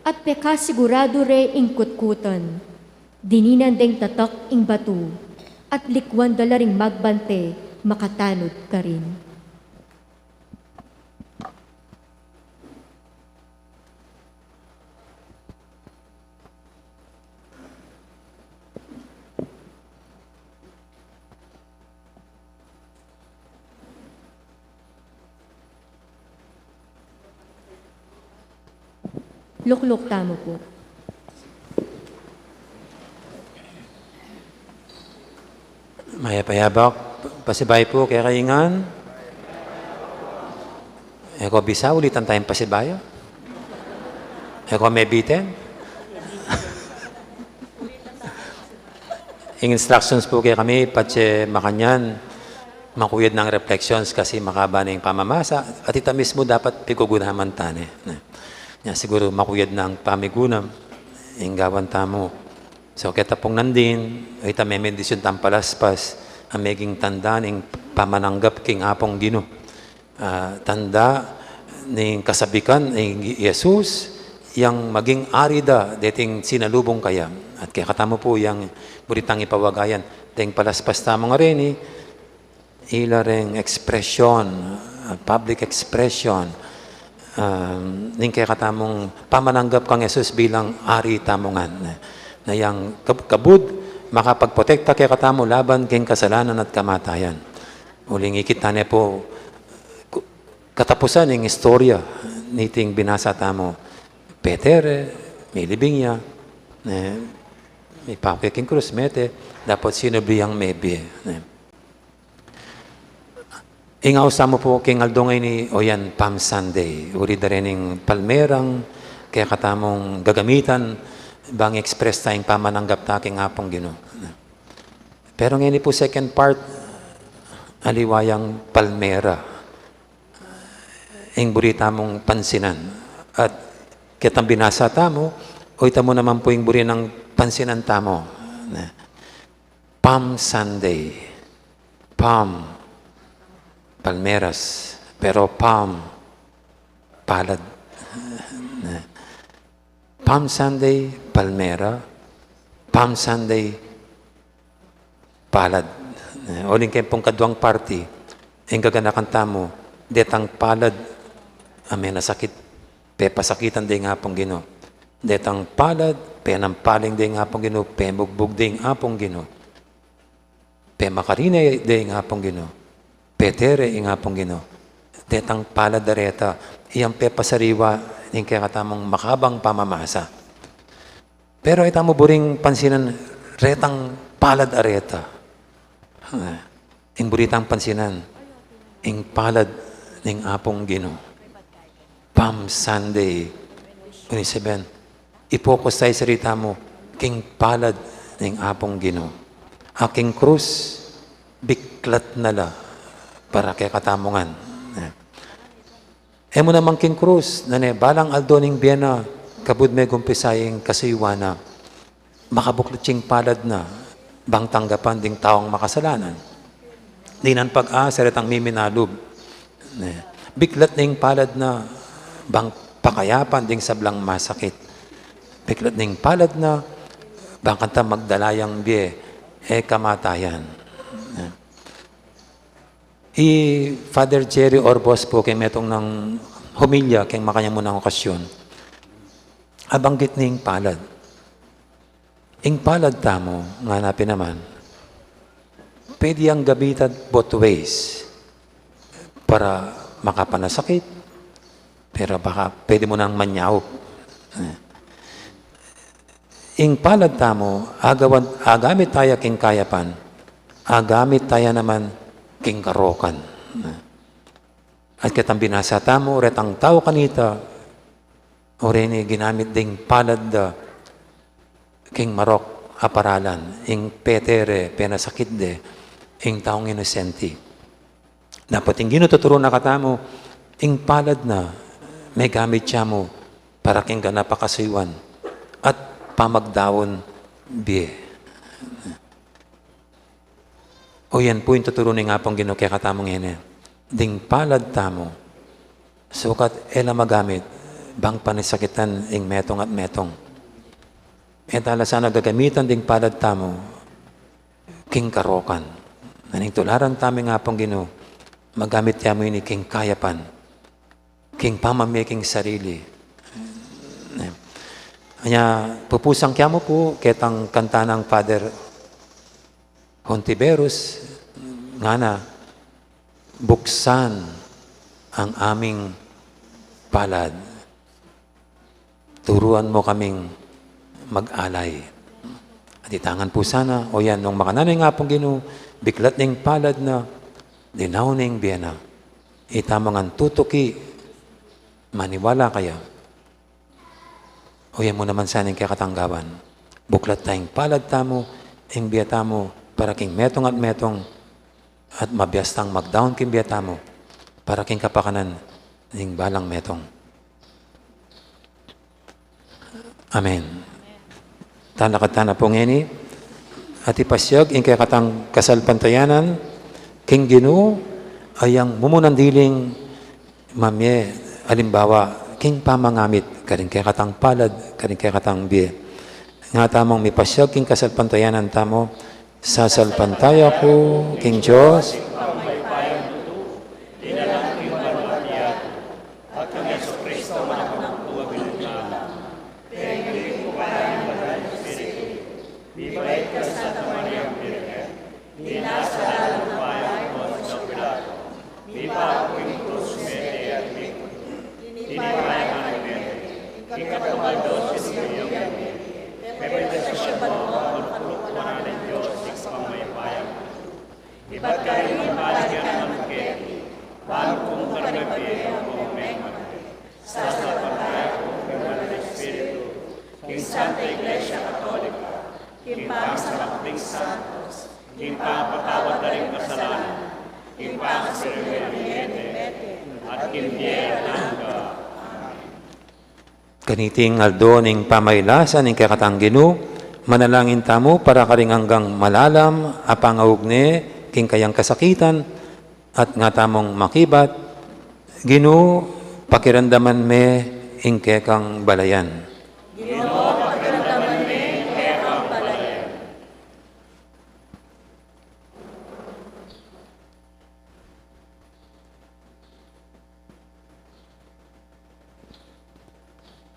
at pekasiguradu re ing kutkutan. Dininan deng tatak ing batu, at likwan da la ring magbante makatanud karin. Lukluk tamu pu. Mayap a yabak, pasibayu pu kekayu ngan. E ko bisa, ulitan tayang pasibayu. E ko mebiten. Ing instructions pu kekami, patse makanyan, makuyad nang reflections kasi makaba na ing pamamasa, at ita mismu dapat pigugunaman ta ne. Nya siguru makuyad nang pamigunam, ing gawan tamu. So, keta pung nandin, ita memedisyun tang palaspas, a meging tanda ning pamananggap king Apung Ginu. Ah, tanda ning kasabikan ning Jesus, yang maging ari da deting sinalubung kaya. At kekatamu pu yang buri tang ipawagayan, deng palaspas tamu ngareni, ila reng expression, ah, public expression, ah, ning kekatamung pamananggap kang Jesus bilang ari tamu ngan. Na yang kab-, kabud, makapagprotekta kekatamu laban king kasalanan at kamatayan. Uling ikit ta ne pu, ku-, katapusan ing istorya niting binasa tamu. Peter, e, milibing ya, ne, mipaku ya king krus, mete, dapot sinubli yang mebie, ne. Ing aus tamu pu king aldo ngeni, o yan, Palm Sunday. Uri da rin ing palmerang kekatamung gagamitan bang express ta ing pamananggap ta king Apung Ginu. Pero ngeni pu, second part, aliwa yang palmera ing buri tamung pansinan. At ketang binasa tamu, o ita mu naman pu ing buri nang pansinan tamu. Ne. Palm Sunday. Palm, palmeras. Pero palm, palad. Ne. Palm Sunday, palmera. Palm Sunday, palad. Ne. Uling keng pung kaduang parti, ing gaganakan tamu, detang palad a menasakit, pepasakitan de ing Apung Ginu. Detang palad, penampaling de ing Apung Ginu, pemugbug de ing Apung Ginu. Pemakarine de ing Apung Ginu. Petere ing Apung Ginu. Detang palad a reta, iyang pepasariwa ning kekatamung makabang pamamasa. Pero ita mu buring pansinan retang palad a reta. Ah, ing buri tang pansinan, ing palad ning Apung Ginu. Palm Sunday. Uling sabian, i-focus tayu sarili tamu king palad ning Apung Ginu. A king krus, biklat na la para kekatamu ngan. Eh. E mu naman king krus, nune balang aldo ning bie na, kabud megumpisa ing kasuyuan na, makabuklat ya ing palad na, bang tanggapan ding taung makasalanan. Dinan pag-asa retang miminalub. Ne. Biklat na ing palad na, bang pakayapan ding sablang masakit. Biklat na ing palad na, bang kanta magdala yang bie, e kamatayan. Ne. I Father Jerry Orbos pu, king metung nang homilya king makanyan mu nang okasyon, abanggit ne ing palad. Ing palad tamu, ngana pin naman, pwede yang gamitan both ways. Para makapanasakit, pero baka pwede mu nang manyaup. Eh. Ing palad tamu, agawan, agamit taya king kayapan, agamit taya naman king karokan. At ketang binasa tamu, retang tau kanita, o reni ginamit ding palad da king marok a paralan, ing petere, penasakit de, ing taung inosente. Dapat ing Ginu tuturu na katamu, ing palad na megamit ya mu para king ganap a kasuyuan at pamagdaun bie. O yan pu ing tuturu ning Apung Ginu kekatamu ngeni. Ding palad tamu, Sukat e la magamit, bang panisakitan ing metung at metung. E tala sana gagamitan ding palad tamu king karokan. Nanu ing tularan tamu ing Apung Ginu, magamit ya mu ini king kayapan, king pamamie king sarili. Anya, pupusang ke mu pu ketang kanta nang Father Hontiveros, ngana, "Buksan ang aming palad. Turuan mu kaming mag-alay." At itangan pu sana, o yan, nung makananu ing Apung Ginu, biklat ne ing palad na, linaw ne ing bie na. Ita mu ngan tutuki, maniwala kaya. O yan mu naman sana ing kekatang gawan. Buklat tang palad tamu, ing bie tamu, para king metung at metung, at mabias tang magdaun king bie tamu, para king kapakanan ning balang metung. Amen. Talakad tana pu ngeni, at ipasiag ing kekatang kasalpantayanan king Ginu, a yang mumunang diling mamie alimbawa king pamangamit karing kekatang palad, karing kekatang bie. Nga tamung mipasiag king kasalpantayanan tamu, sasalpantaya ku king Dios, ibat karin ing palad ning keti, ban kung karing mebie ampong mengmate. Sasalpantaya ku king Banal a Espiritu, king Santa Iglesia Katolika, king pangasakap ding santos, king pangapatawad da ring kasalanan, king pangasubli ring mete, at king bie alang angga. Amen. Kaniting aldo ning pamailasan ning kekatang Ginu, manalangin tamu para karing anggang malalam a pangaugne king kayang kasakitan, at nga tamung makibat, Ginu, pakiramdaman me ing kekang balayan. Ginu, pakiramdaman me ing kekang balayan.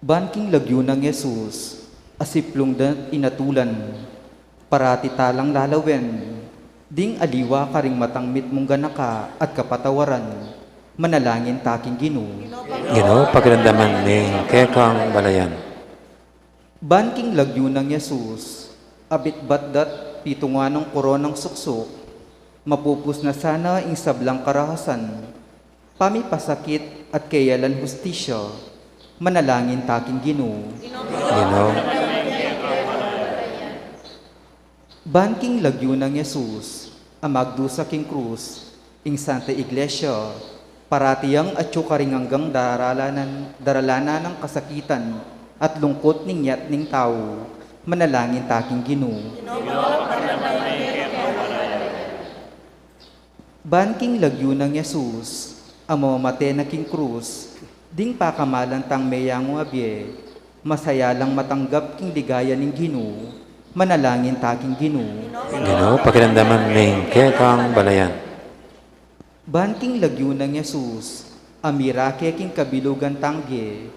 Ban king lagyu nang Jesus, asiplung da't inatulan, parati talang lalawen, ding aliwa karing matang mitmung ganaka at kapatawaran, manalangin ta king Ginu. Ginu, pakiramdaman me ing kekang balayan. Ban king lagyu nang Jesus, abitbat da't pitungan nang koronang suksuk, mapupus na sana ing sablang karahasan, pamipasakit at keyalan hustisya, manalangin ta king Ginu. Ginu. Ban king lagyu nang Jesus, a magdusa king krus, ing Santa Iglesia, parati yang atyu karing anggang daralanan, daralanan nang kasakitan at lungkut ning yatning tau, manalangin ta king Ginu. Ban king lagyu nang Jesus, a mamamate na king krus, ding pakamalan tang meyangu a bie, masaya lang matanggap king ligaya ning Ginu, manalangin ta king Ginu. Ginu, pakiramdaman me ing kekang balayan. Ban king lagyu nang Jesus, a mirake king kabilugan tang bie,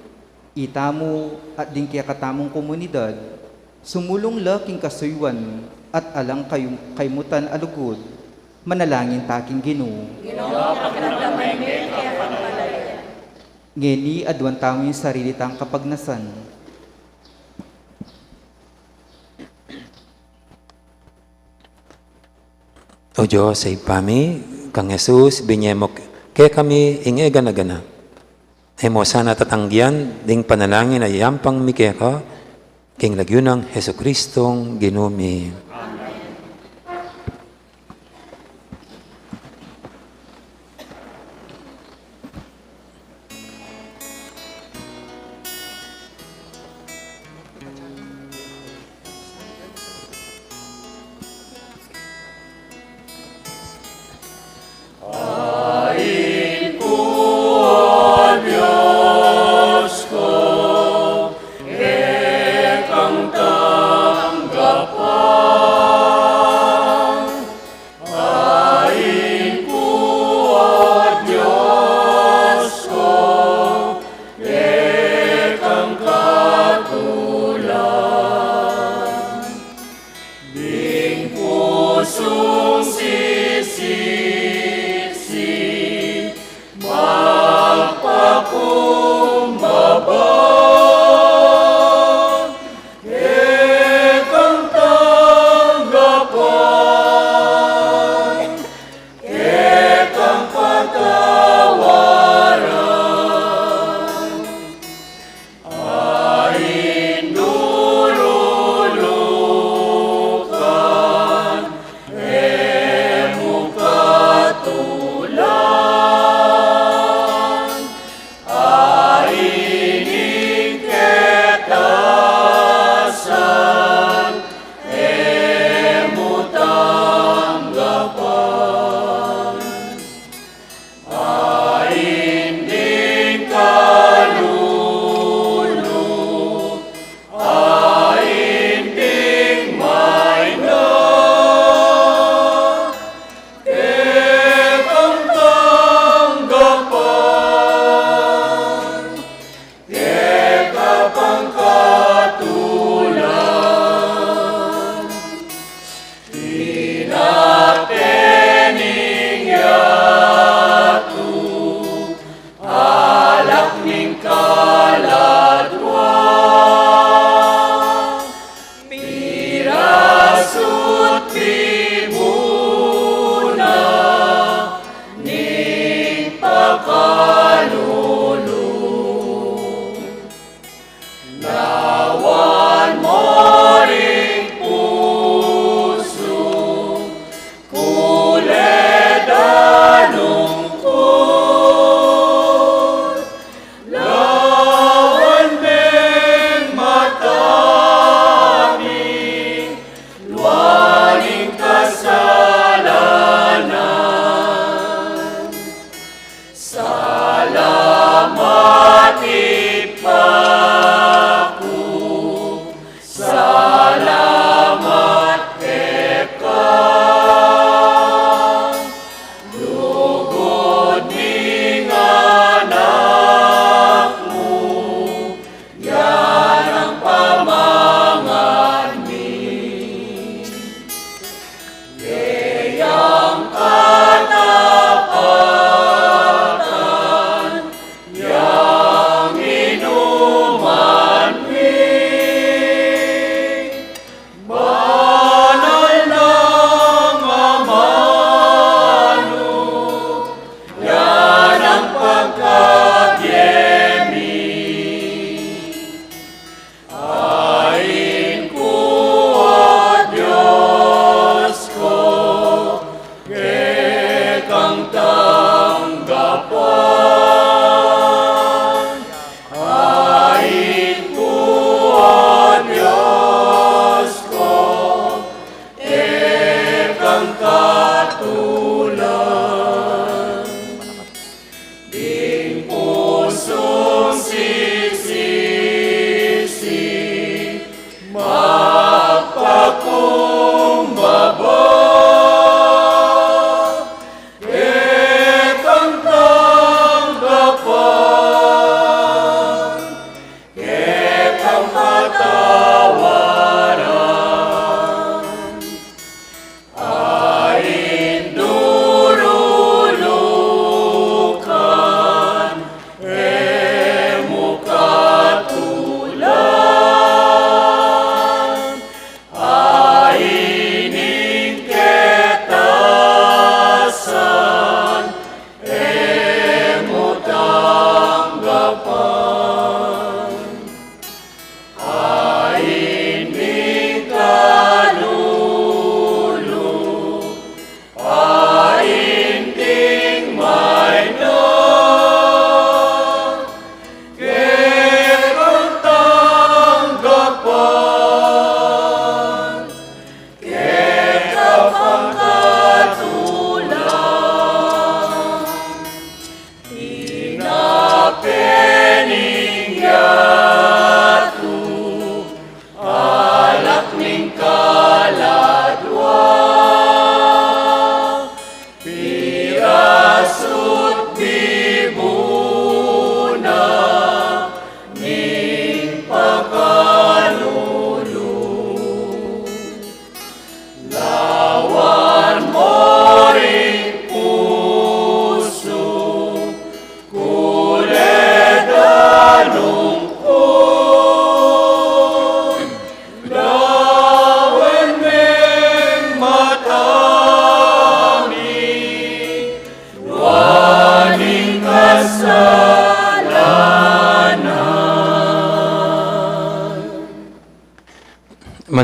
itamu at ding kekatamung komunidad, sumulung la king kasuyuan at alang kayum-, kaymutan a lugud, manalangin ta king Ginu. Ginu, pakiramdaman me ing kekang balayan. Ngeni aduan tamu ing sarili tang kapagnasan. O Dios, Ibpa mi, kang Jesus, binie mu kekami ing e gana-gana. E mu sana tatanggian ding panalangin a yayampang mi keka, king lagyu nang Jesucristong Ginu mi.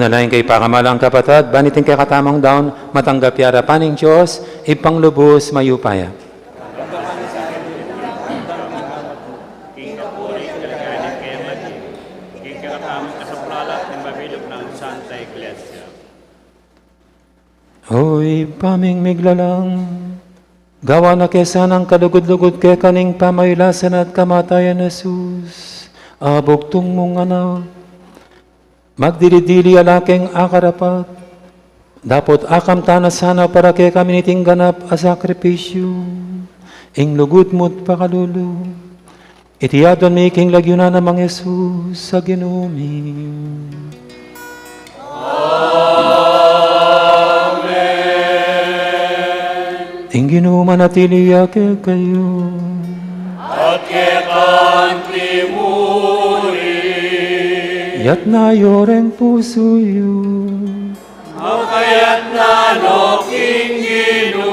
Manalangin kayu, pakamalan kung kapatad, ban iting kekatamung daun matanggap ya arapan ning Dios, Ibpang lubus mayupaya. King kapuri, king kaligayan ning kayang lagyu, king kekatamung kasaplalan at ning mabilug nang Santa Iglesia. O Ibpa ming miglalang, gawan na ke sanang kalugud-lugud keka ning pamailasan at kamatayan Jesus, a bugtung mung Anak. Magdili-dili ala keng akarapat, dapot akamtan na sana para kekami niting ganap a sakripisyu, ing lugud mu't pakalulu. Iti adwan mi king lagyu na nang Jesus a Ginu mi. Amen. Ing Ginu manatili ya kekayu. At keka mu rin. Iyatas yu reng pusu yu. Makayatas na no king Ginu.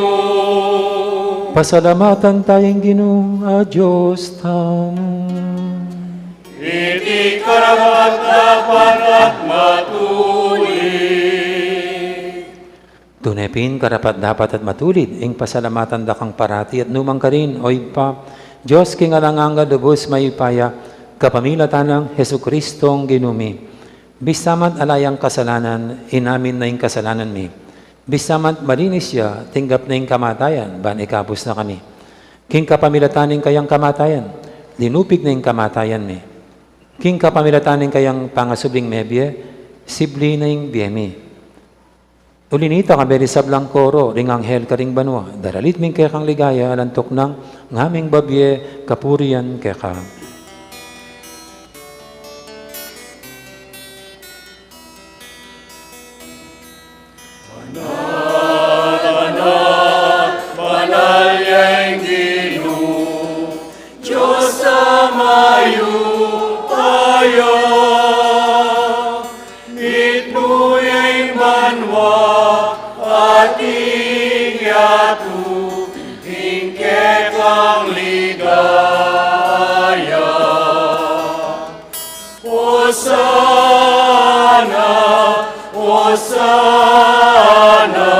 Pasalamatan taya ing Ginu a Dios tamu. Iti karapat-dapat at matulid. Tune pin karapat-dapat at matulid ing pasalamatan da kang parati at nu man karin, O Ibpa, Dios king alang angga, lubus mayupaya, kapamilatan nang Jesucristong Ginu mi. Bisa man ala yang kasalanan, inamin na ing kasalanan mi. Bisa man malinis ya, tinggap na ing kamatayan, ban ikabus na kami. King kapamilatan ning kayang kamatayan, linupig na ing kamatayan mi. King kapamilatan ning kayang pangasubling mebie, sibli na ing bie mi. Uli nita, kaberi sablang koro ring anghel karing banua, daralit mi ing kekang ligaya, alang tuknang ngaming babie kapurian keka. Banal, banal, banal ya ing Ginu, Dios a mayupaya. Mitmu ya ing banua at ing yatu king kekang ligaya. Osana, Osana,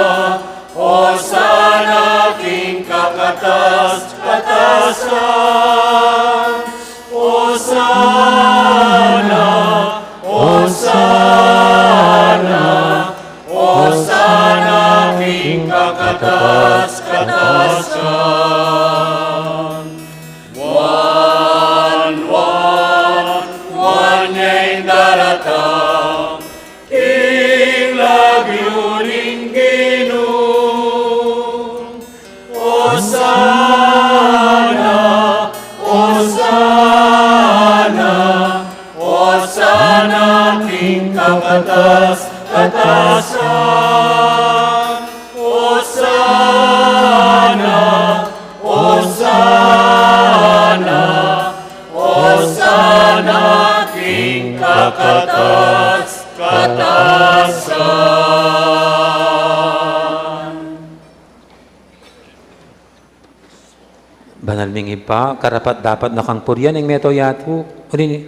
Osana king kakatas-katasan. Osana, Osana, Osana king kakatas-katasan. Wan, wan, wan ya ing daratang king lagyu ning Ginu. Osana, Osana, Osana king kakatas-katasan. Osana, Osana, Osana king kakatas-katasan. Banal ming Ibpa, karapat-dapat na kang purian ing mabilug a yatu, uli,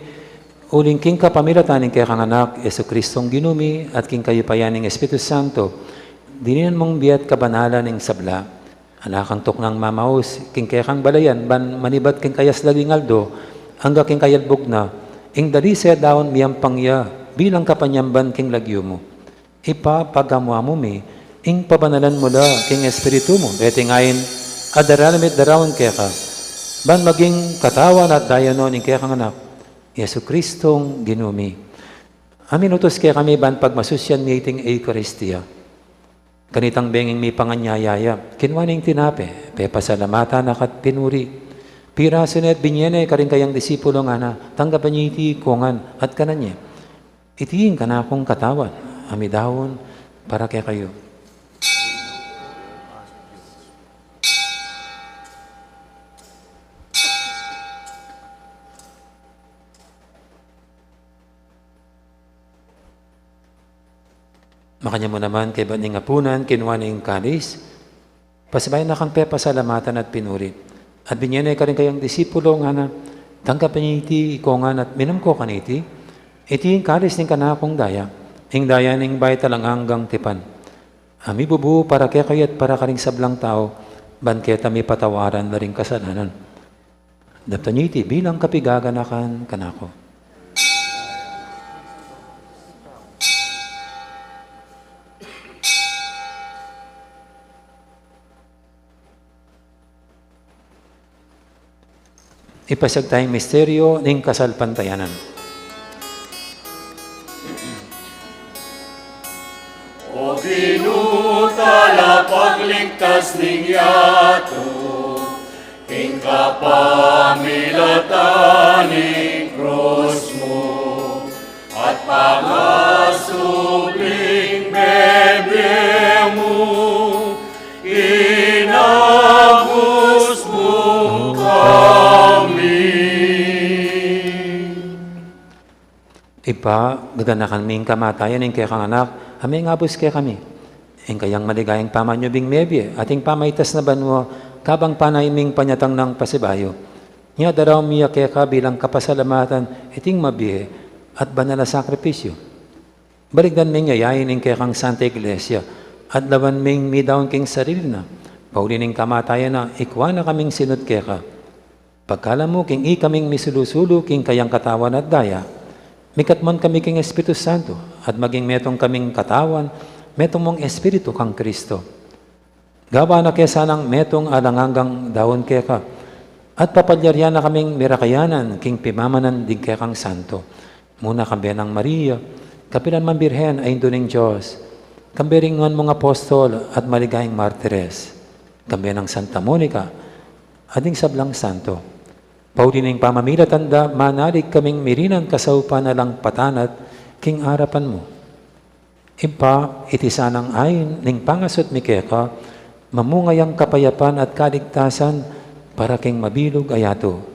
uling king kapamilatan ning kekang Anak, Jesucristong Ginu mi, at king kayupayan ning Espiritu Santo, dininan mung bie at kabanalan ing sabla. Ala kang tuknang mamaus king kekang balayan, ban manibat king kayaslag ning aldo, angga king kayalbug na, ing dalise at daun miyampang ya bilang kapanyamban king lagyu mu. Ibpa, pagamu-amu mi ing pabanalan mu la king Espiritu mu, deti ngeni at daralan mi at daraun keka, ban maging katawan at daya no ning kekang Anak, Jesucristong Ginu mi. Aminutus kekami ban pagmasusyan mi iting Eukaristia. Kanitang benging mipanganyaya ya, kinua ne ing tinape, pepasalamatan na ka't pinuri, pirasu ne at binie ne karing kayang disipulo, ngana, tanggapan ye iti ikongan at kanan ye. Iti ing kanakung katawan, a midaun para kekayu. Makanyan mu naman kaybat ning apunan, kinua ne ing kalis, pasibayu na kang pepasalamatan at pinuri, at binie ne karing kayang disipulo, ngana, tanggapan ye iti ikongan at minum ko kaniti. Iti ing kalis ning kanakung daya, Ing daya ning bayu talang anggang tipan, a mibubu para kekayu at para karing sablang tau, ban keta mipatawaran la ring kasalanan. Daptan yu iti bilang kapigaganakan kanaku. Ipasiag taya ing misteryu ning kasalpantayanan. O Ginu, talapagligtas ning yatu, king kapamilatan ning krus mu, at pangasubling bebie mu, inabus mu kami. Ibpa, gaganakan mi ing kamatayan ning kekang Anak, a mengabus kekami. Ing kayang maligayang pamanyubling mebie, at ing pamaitas na banua, kabang panay ming panyatang nang pasibayu. Nya daraun mi ya keka bilang kapasalamatan, iting mabie at banal a sakripisyu. Balikdan ming yayain ing kekang Santa Iglesia, at lawan ming midaun king sarili na, pauli ning kamatayan na, ikua na kaming sinunud keka. Pagkalam mu king ikaming misulu-sulu king kayang katawan at daya, mikatmon kami king Espiritu Santo, at maging metung kaming katawan, metung mung Espiritu kang Kristo. Gawan na ke sanang metung alang anggang daun keka, at papalyarian na kaming mirakayanan king pimamanan ding kekang santo. Muna kambe nang Maria, kapilan man Birhen a Indu ning Dios, kambe ring nuan mung apostol at maligayang martires, kambe nang Santa Monica, at ding sablang santo. Pauli ning pamamilatan da, manalig kaming mirinan kasaupan alang patanat king arapan mu. Ibpa, iti sanang ain ning pangasut mi keka, mamunga yang kapayapan at kaligtasan para king mabilug a yatu.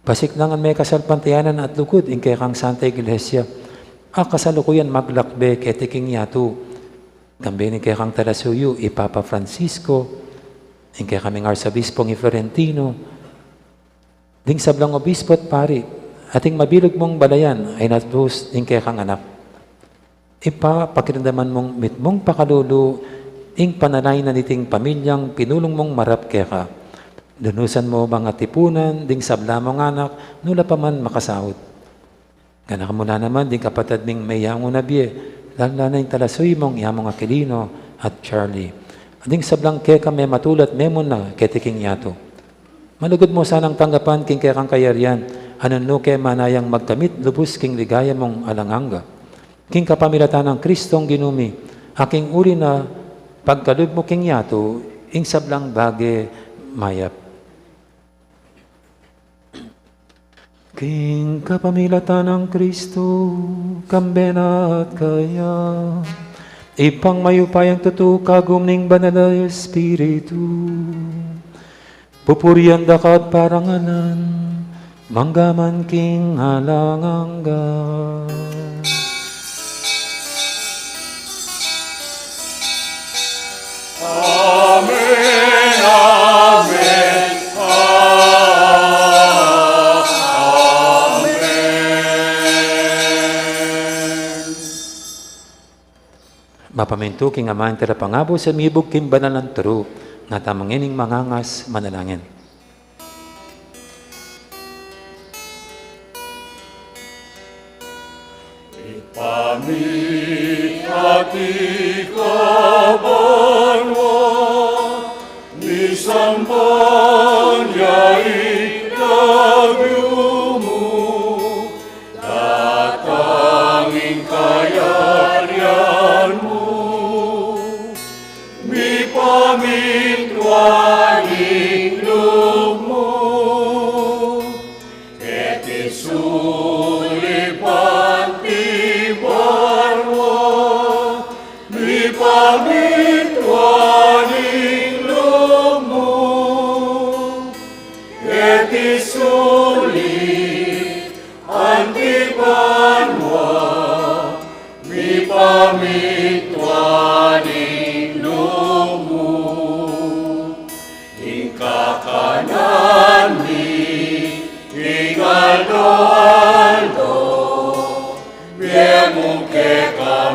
Pasiknangan me kasalpantayanan at lugud ing kekang Santa Iglesia, a kasalukuyan maglakbe keti king yatu. Kambe ning kekang talasuyu, i Papa Francisco, ing kekaming Arsobispong i Florentino, ding sablang obispo at pari, at ing mabilug mung balayan a inatus ning kekang Anak. Ibpa, pakiramdaman mung mitmung pakalulu ing panalangin na niting pamilyang pinulung mung marap keka. Lunusan mu bang atipunan ding sabla mung anak, nu la pa man makasaut. Ganakan mu la naman ding kapatad ming meyangu na bie, lalu na ing talasuyu mung i Among Aquilino at Charlie. At ding sablang keka mematula at memuna keti king yatu. Malugud mu sanang tanggapan king kekang kayarian, a nung nu ke manayang magkamit lubus king ligaya mung alang angga. King kapamilatan nang Kristong Ginu mi, a king uli na pagkalub mu king yatu, ing sablang bage mayap. King kapamilatan nang Kristo, kambe na at kaya, Ibpang mayupayang tutu, kagum ning Banal a Espiritu, pupurian da ka at parangalan, mangga man king alang angga. Amen, amen, amen. Mapamintu king aman, talapangabus, a mibug king banal nang turu, nga tamu ngening mangangas manalangin. Ibpa mi, atiu ka banua, misamban ya ing lagyu mu, datang ing kayarian mu, mipamintuan ing lub mu, keti sulip anti banua, mipamintuan ing lub mu, keti sulip anti banua, mipamintuan ing lub mu. Ing kakanan mi king aldo-aldo, ibie mu kekami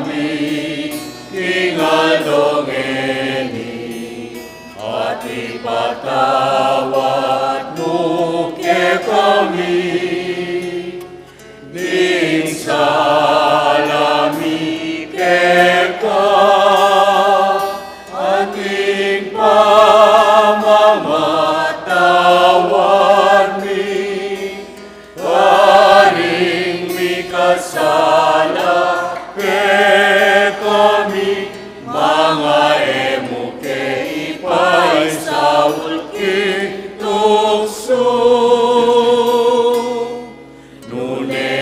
Nune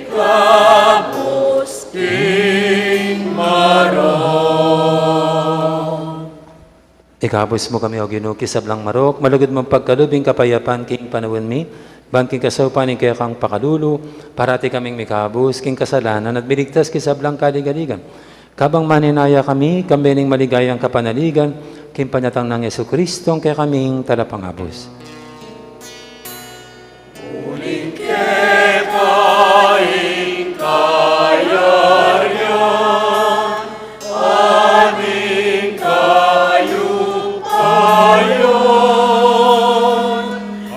ikabus king marok. Ikabus mu kami, O Ginu, king sablang marok, malugud mung pagkalub ing kapayapan king panaun mi, ban king kasaupan ning kekang pakalulu, parati kaming mikabus king kasalanan at miligtas king sablang kaligaligan. Kabang maninaya kami, kambe ning maligayang kapanaligan, king panyatang nang Jesucristo, ing kekaming Talapangabus. Uling keka ing kayarian, at ing kayupayan,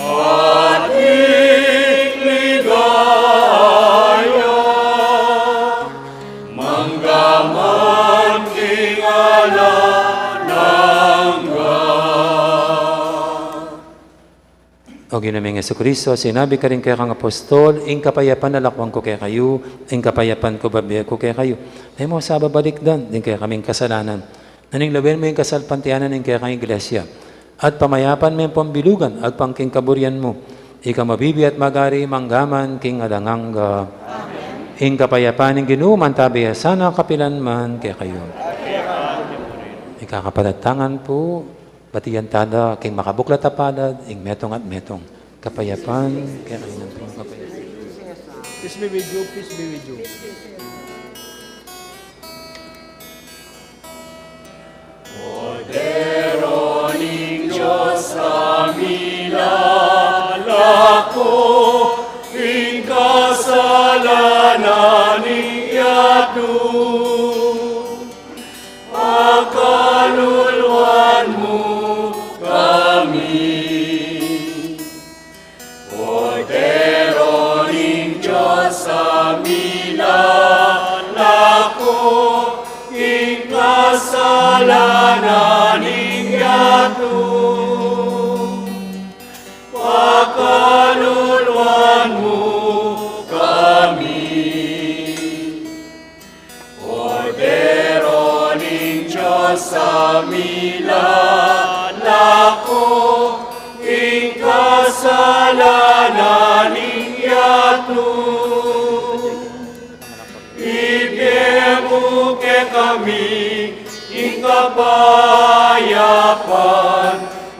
at ing ligaya, mangga man king alang angga. O Ginu ming Jesucristo, sinabi karing kekang apostol, ing kapayapan lakuan ku kekayu, ing kapayapan ku bibie ku kekayu. E mu sa babalikdan ding kekaming kasalanan, nune lawen mu ing kasalpantayanan ning kekang Iglesia, at pamayapan me ampong bilugan agpang king kaburian mu. Ika mabibie at magari mangga man king alang angga. Amen. Ing kapayapan ning Ginu mantabi ya sana kapilan man kekayu. Ikakapatad, tangan pu, batian tala king makabuklat a palad ing metung at metung. Kapayapan kekayu. Peace be with you, peace be with you. Kordero ning Dios, a milalako ing kasalanan ning yatu, pakaluluan mu kami. Kordero ning Dios, a milalako ing kasalanan ning yatu, pakaluluan mu kami. Kordero ning Dios, a milalako ing kasalanan ning yatu, ibie mu kekami ing kapayapan,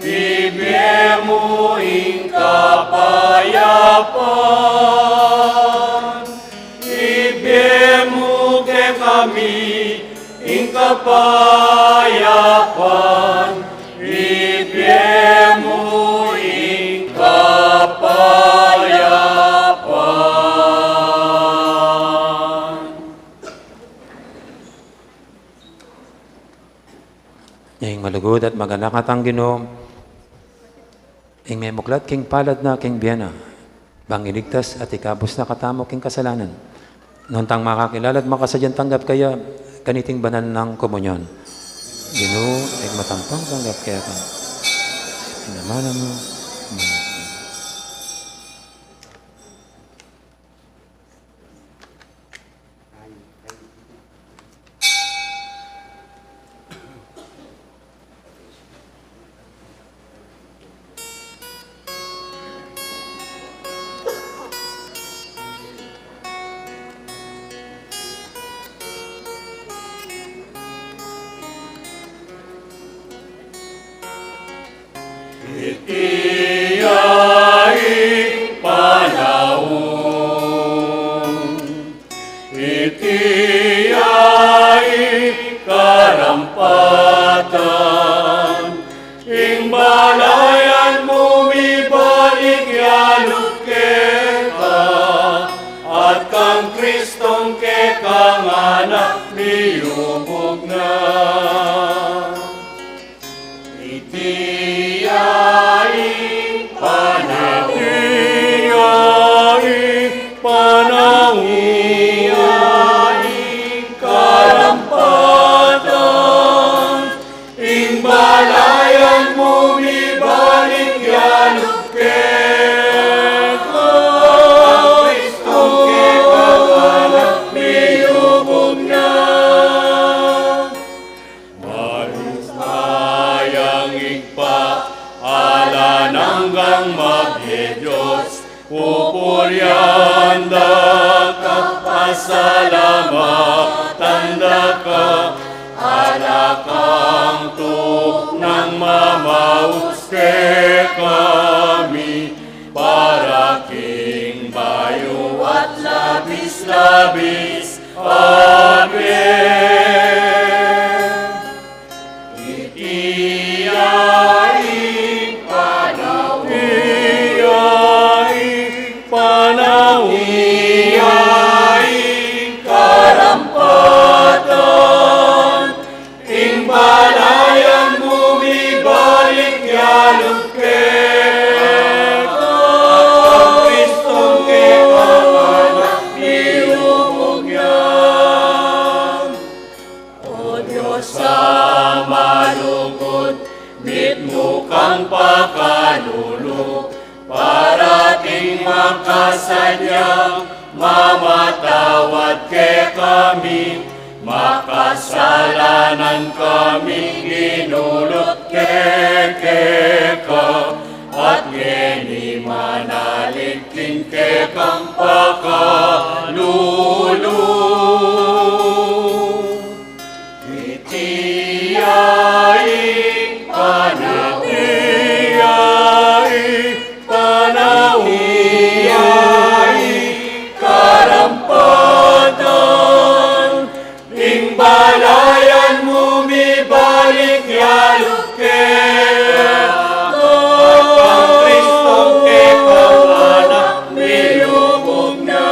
ibie mu ing kapayapan. Ibie mu kekami ing kapayapan, ibie mu ing kapayapan. Ing malugud at maganaka tang Ginu, ing memuklat king palad na king bie na, bang iligtas at ikabus na katamu king kasalanan. Nuntang makakilala at makasadyang tanggap kaya kaniting banal nang komunyon. Ginu, ing matampang tanggap kaya ka. Pinamana mu. Iti ya ing panaun, iti ya ing karampatan, ing balayan mu mibalik ya lub keka, at kang Kristong kekang Anak miyubug na. Iti ya ing panaun, iti ya ing panaun, iti ya ing karampatan, ing balayan mu mibalik ya lub keka, Kristong kekang Anak miyubug na. Malusayang Ibpa, alang anggang mag- Dios, pupurian da ka, pasalamatan da ka, ala kang tuknang mamaus kekami, para king bayu at labis-labis a bie. Iti ya ing panaun. Iti ya ing panaun. Iti ya ing karampatan. Ing balayan mu mibalik ya lub keka. Ang Kristong kekang anak milubug na. O Dios a malugud, mitmu kang pakalulu, para king makasadyang mamatawad kekami, makasalanan kaming inulut ke keka, at ngeni manalig king kekang pakalulu. Iti ya ing panaun. Iti ya ing panaun. Iti ya ing karampatan. Ing balayan mu mibalik ya lub keka. Ang Kristong kekang anak milubug na.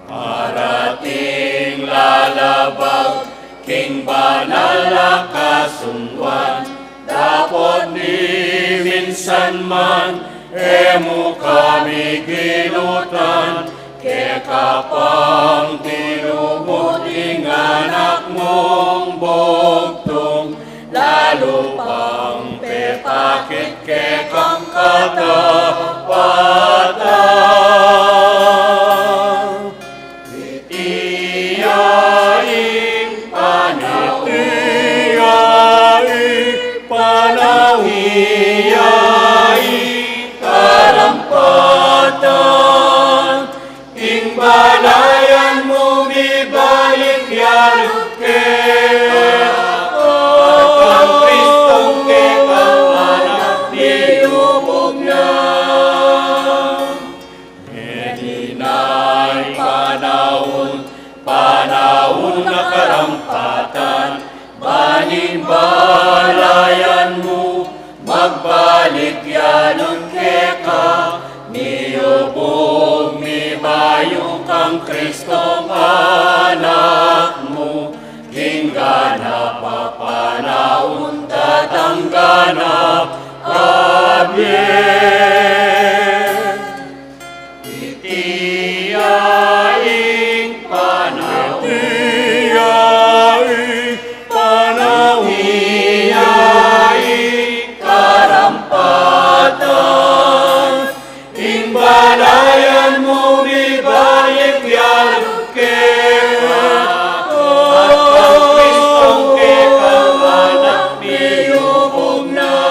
Parating lalabag king banal a kasungwan, dapot ni minsan man e mu kami ginutan, keka pang tinubud ing anak mung bugtung, lalu pang pepakit kekang katapatan. Iti ya ing panaun. Iti ya ing panaun. Iti ya ing karampatan. Ing balayan mu mibalik ya lub keka. Ang Kristong kekang anak milubug na. Ngeni na ing panaun, panaun a karampatan, ban ing balayan mu magbalik ya lub keka, miyubug, mibayu kang Kristong anak mu, king ganap a panaun, datang ganap a bie. Iti ya ing panaun. Iti ya ing panaun. Iti ya ing karampatan. Ing balayan mu mibalik ya lub keka. At ang Kristong kekang anak milubug na.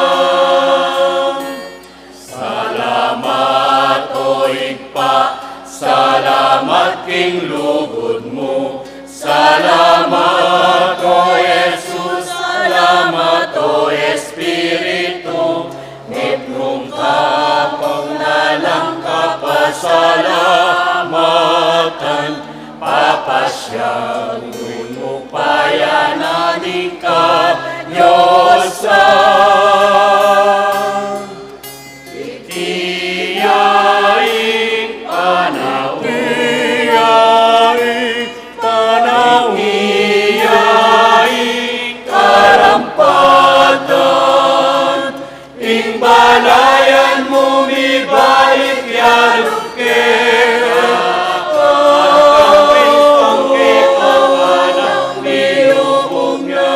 Salamat, O Ibpa, salamat king lugud mu. Salamat, O Jesus, salamat, O Espiritu. Mitmung kapagnalang kapasalamatan, papasyagun mu payanan ing kadiosan. Iti ya ing panaun. Iti ya ing panaun. Iti ya ing karampatan. Ing balayan mu mibalik ya lub keka. Ang Kristong kekang anak milubug na.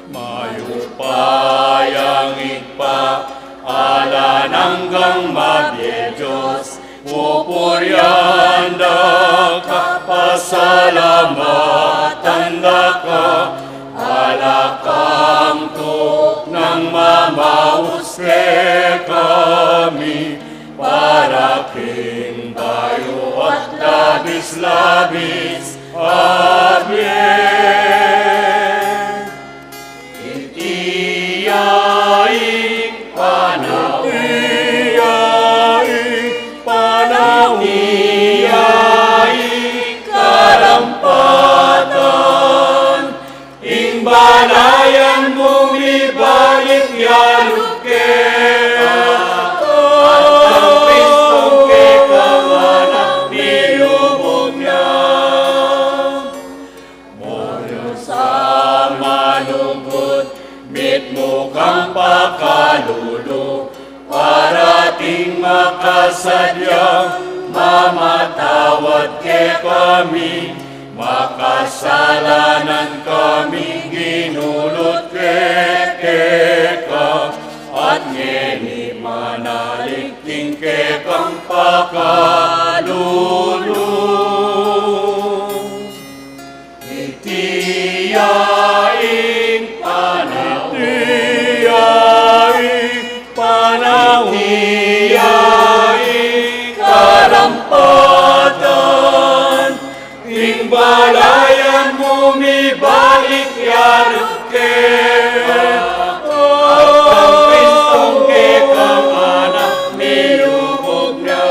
Mayupayang Ibpa, alang anggang mabie Dios, pupurian da ka, pasalamatan da ka, ala kang tuknang mamaus kekami, para king bayu at labis-labis a bie. Iti ya ing panaun. Iti ya ing panaun. Iti ya ing karampatan. Ing balayan mu mibalik ya lub keka, at ing Kristong kekang anak milubug na. Moyun sa malugud, mitmu kang pakalulu, para ting makasadyang mamatawad kekami, makasalanan kaming ginulut keka, at ngeni manalig king kekang pakalulu. Iti ya ing panaun. Iti ya ing panaun. Iti ya ing karampatan. Ing balayan mu mibalik ya lub keka, at ing Kristong kekang anak milubug na.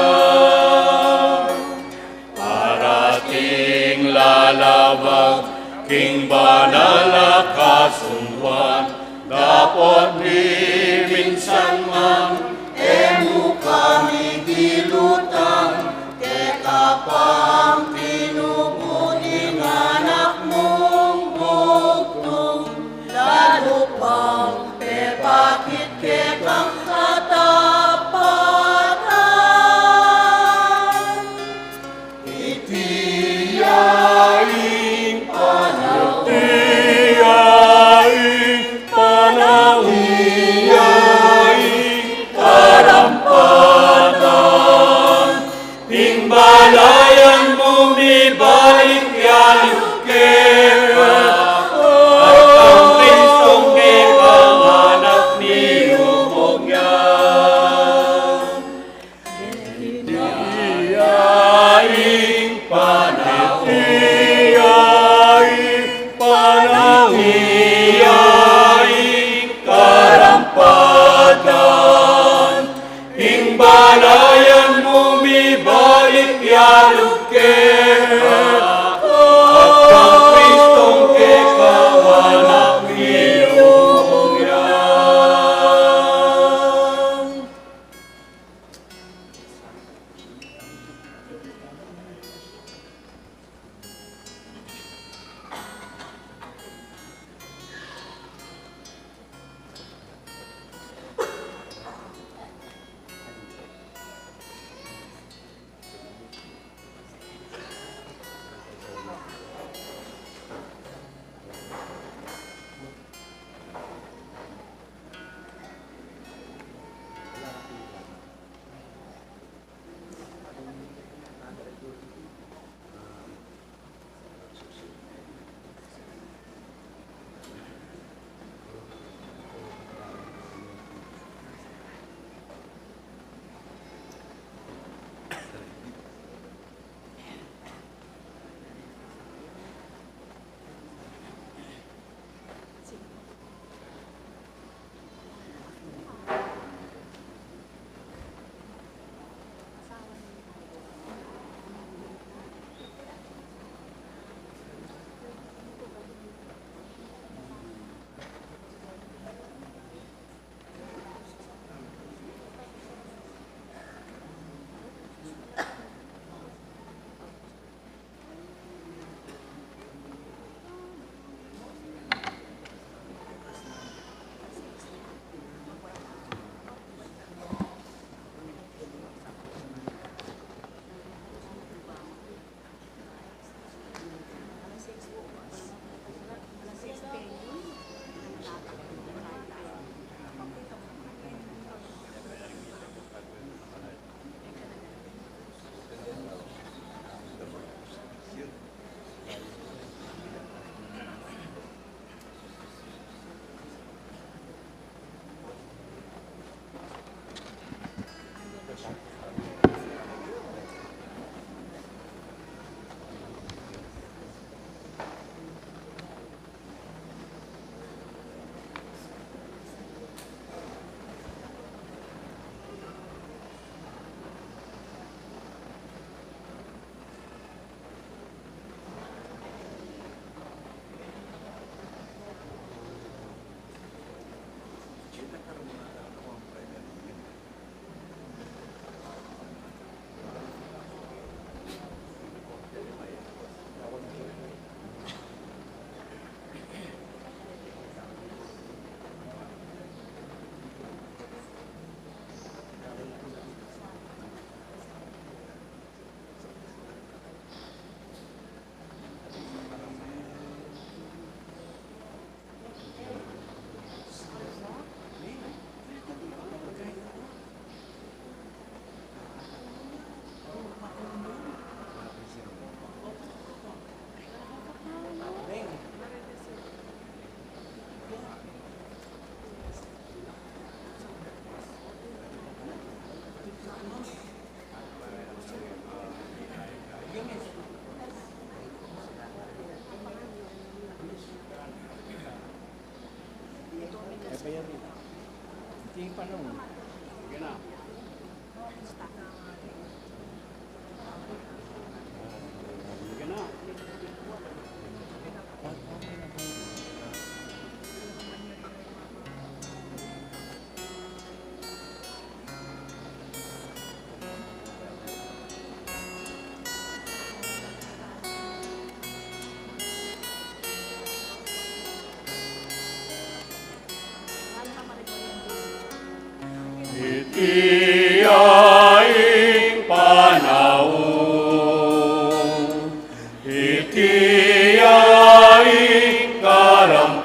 Para ting lalabag king banal a kasunduan, dapot miminsan man e mu kami gilutan, keka pang tinubud ing anak mung bugtung, lalu pang pepakit kekang katapatan. Iti ya ing panaun. Iti ya ing panaun. Iti ya ing karampatan. Ing balayan mu mibalik ya lub keka, at ing Kristong kekang anak milubug na. Iti ya ing panaun. Iti ya ing panaun. Iti ya ing karampatan. Ing balayan mu mibalik ya lub keka, at ing Kristong kekang anak milubug na. Iti ya ing panaun, iti ya ing karampatan,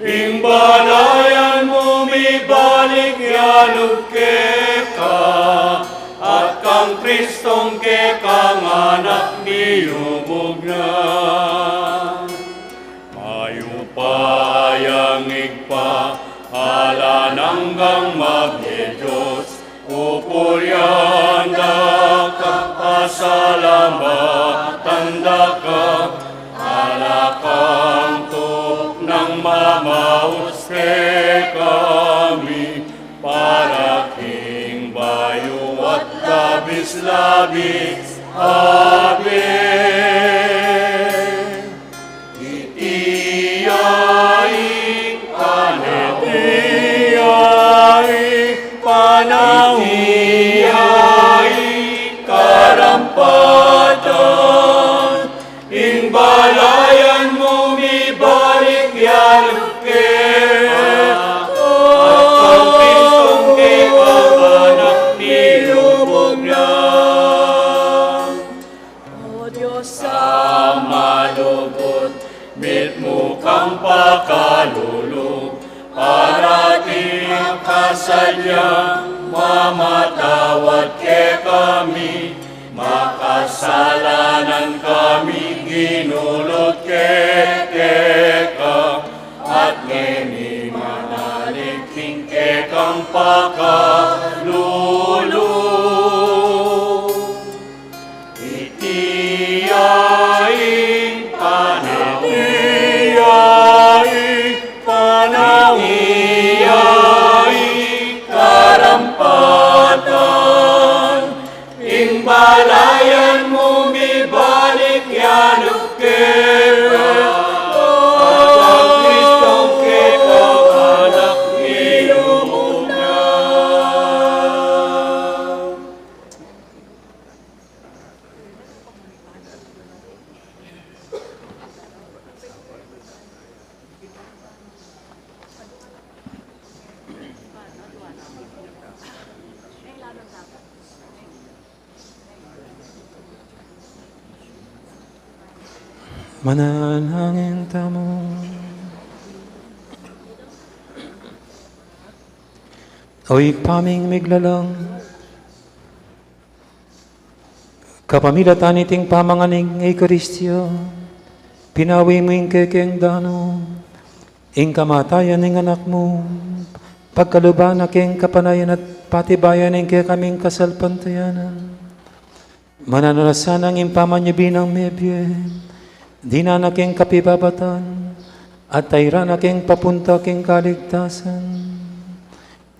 ing balayan mu mibalik ya lub keka, at kang Kristong kekang Anak miyubug na. Mayupayang Ibpa, alang anggang mabie Dios, pupurian da ka, pasalamatan da ka, ala kang tuknang mamaus kekami, para king bayu at labis-labis a bie. Iti ya ing panaun, iti ya ing panaun, iti ya ing karampatan, ing balayan mu mibalik ya lub keka, at kang Kristong kekang Anak miyubug na. O Dios a malugud, mitmu kang pakalulu, parati makasadyang mamatawad kekami, makasalanan kami, ginulut ke keka, at ngeni manalig king kekang pakalulu. Iti ya ing panaun, iti ya ing panaun, iti ya ing karampatan, ing balayan mu mibalik ya lub keka, at kang Kristong kekang Anak miyubug na. Manalangin tamu. O Ibpa ming miglalang, kapamilatan niting pamangan ning Eukaristia, pinawi mu ing kekeng daun, ing kamatayan ning Anak mu, pagkaluban na keng kapanayan at patibayan ning kekaming kasalpantayanan. Mananu na sanang ing pamanyubli nang mebie, dinan na keng kapibabatan, at tairan na keng papunta keng kaligtasan.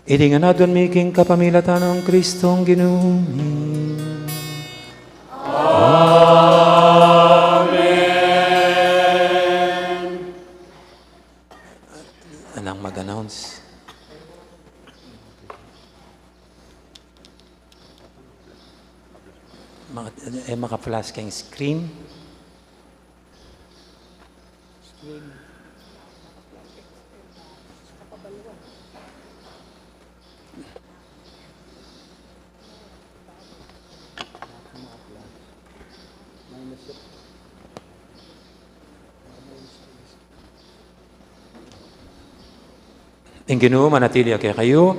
Iti ngan adwan mi king kapamilatan nang Kristong Ginu mi. Amen. Anang mag-announce? Maka, eh, maka-flash keng screen. Ing Ginu manatili ya kekayu.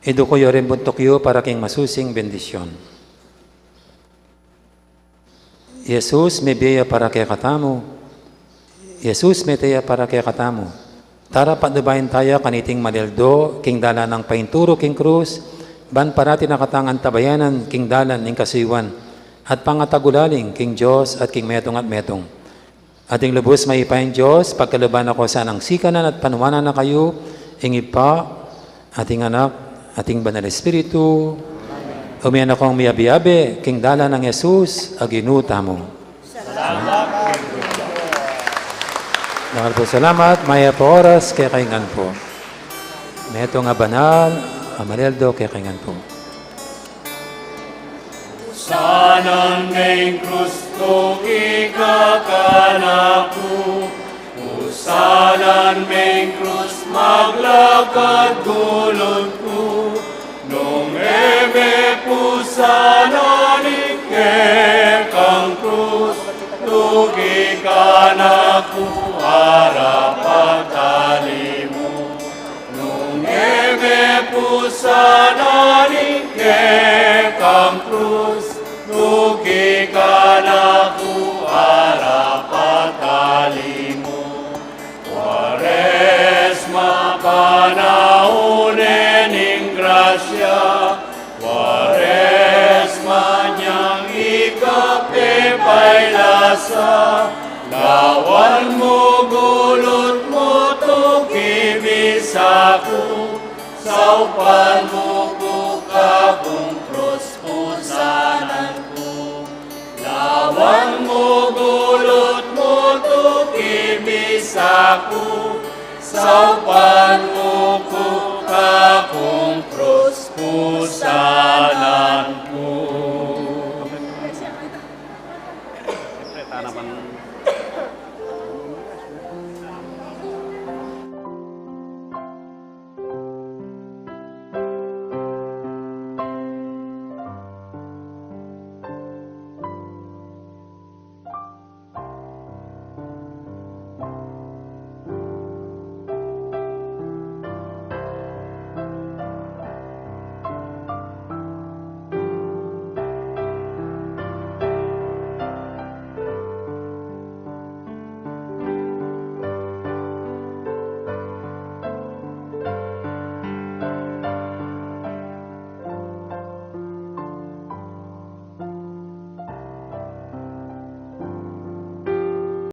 Iduku yu ring buntuk yu para king masusing bendisyon. Jesus, mebie ya para kekatamu. Jesus, mete ya para kekatamu. Tara, patnubayan taya kaniting malildo king dalan nang painturu king krus, ban parati na katang antabayanan king dalan ning kasuyuan at pangatagulaling king Dios at king metung at metung. Ating lubus mayupayang Dios, pagkaluban na ko sanang sikanan at panuanan na kayu, ing Ibpa, ating Anak, ating Banal Espiritu. Umiyan akong miyabi-yabi king dalan nang Jesus a Ginu tamu. Dakal pung salamat, mayap a oras kekayu ngan pu. Metung a banal a malialdo kekayu ngan pu. Pusanan me ing krus, tuki ka kanaku. Pusanan me ing krus, maglakad gulut ku. Nung e me pusanan ing kekang krus, tuki kanaku, arap at ali mu. Nung e me pusanan ing kekang krus, tuki kanaku, arap at ali mu. Kuaresma, panaun ne ning grasya, Kuaresma nyang ikapepailas a, lawan mu gulut mu tuki misaku, saupan mu ku, kakung krus pusanan ku. Lawan mu gulut mu tuki misaku, saupan mu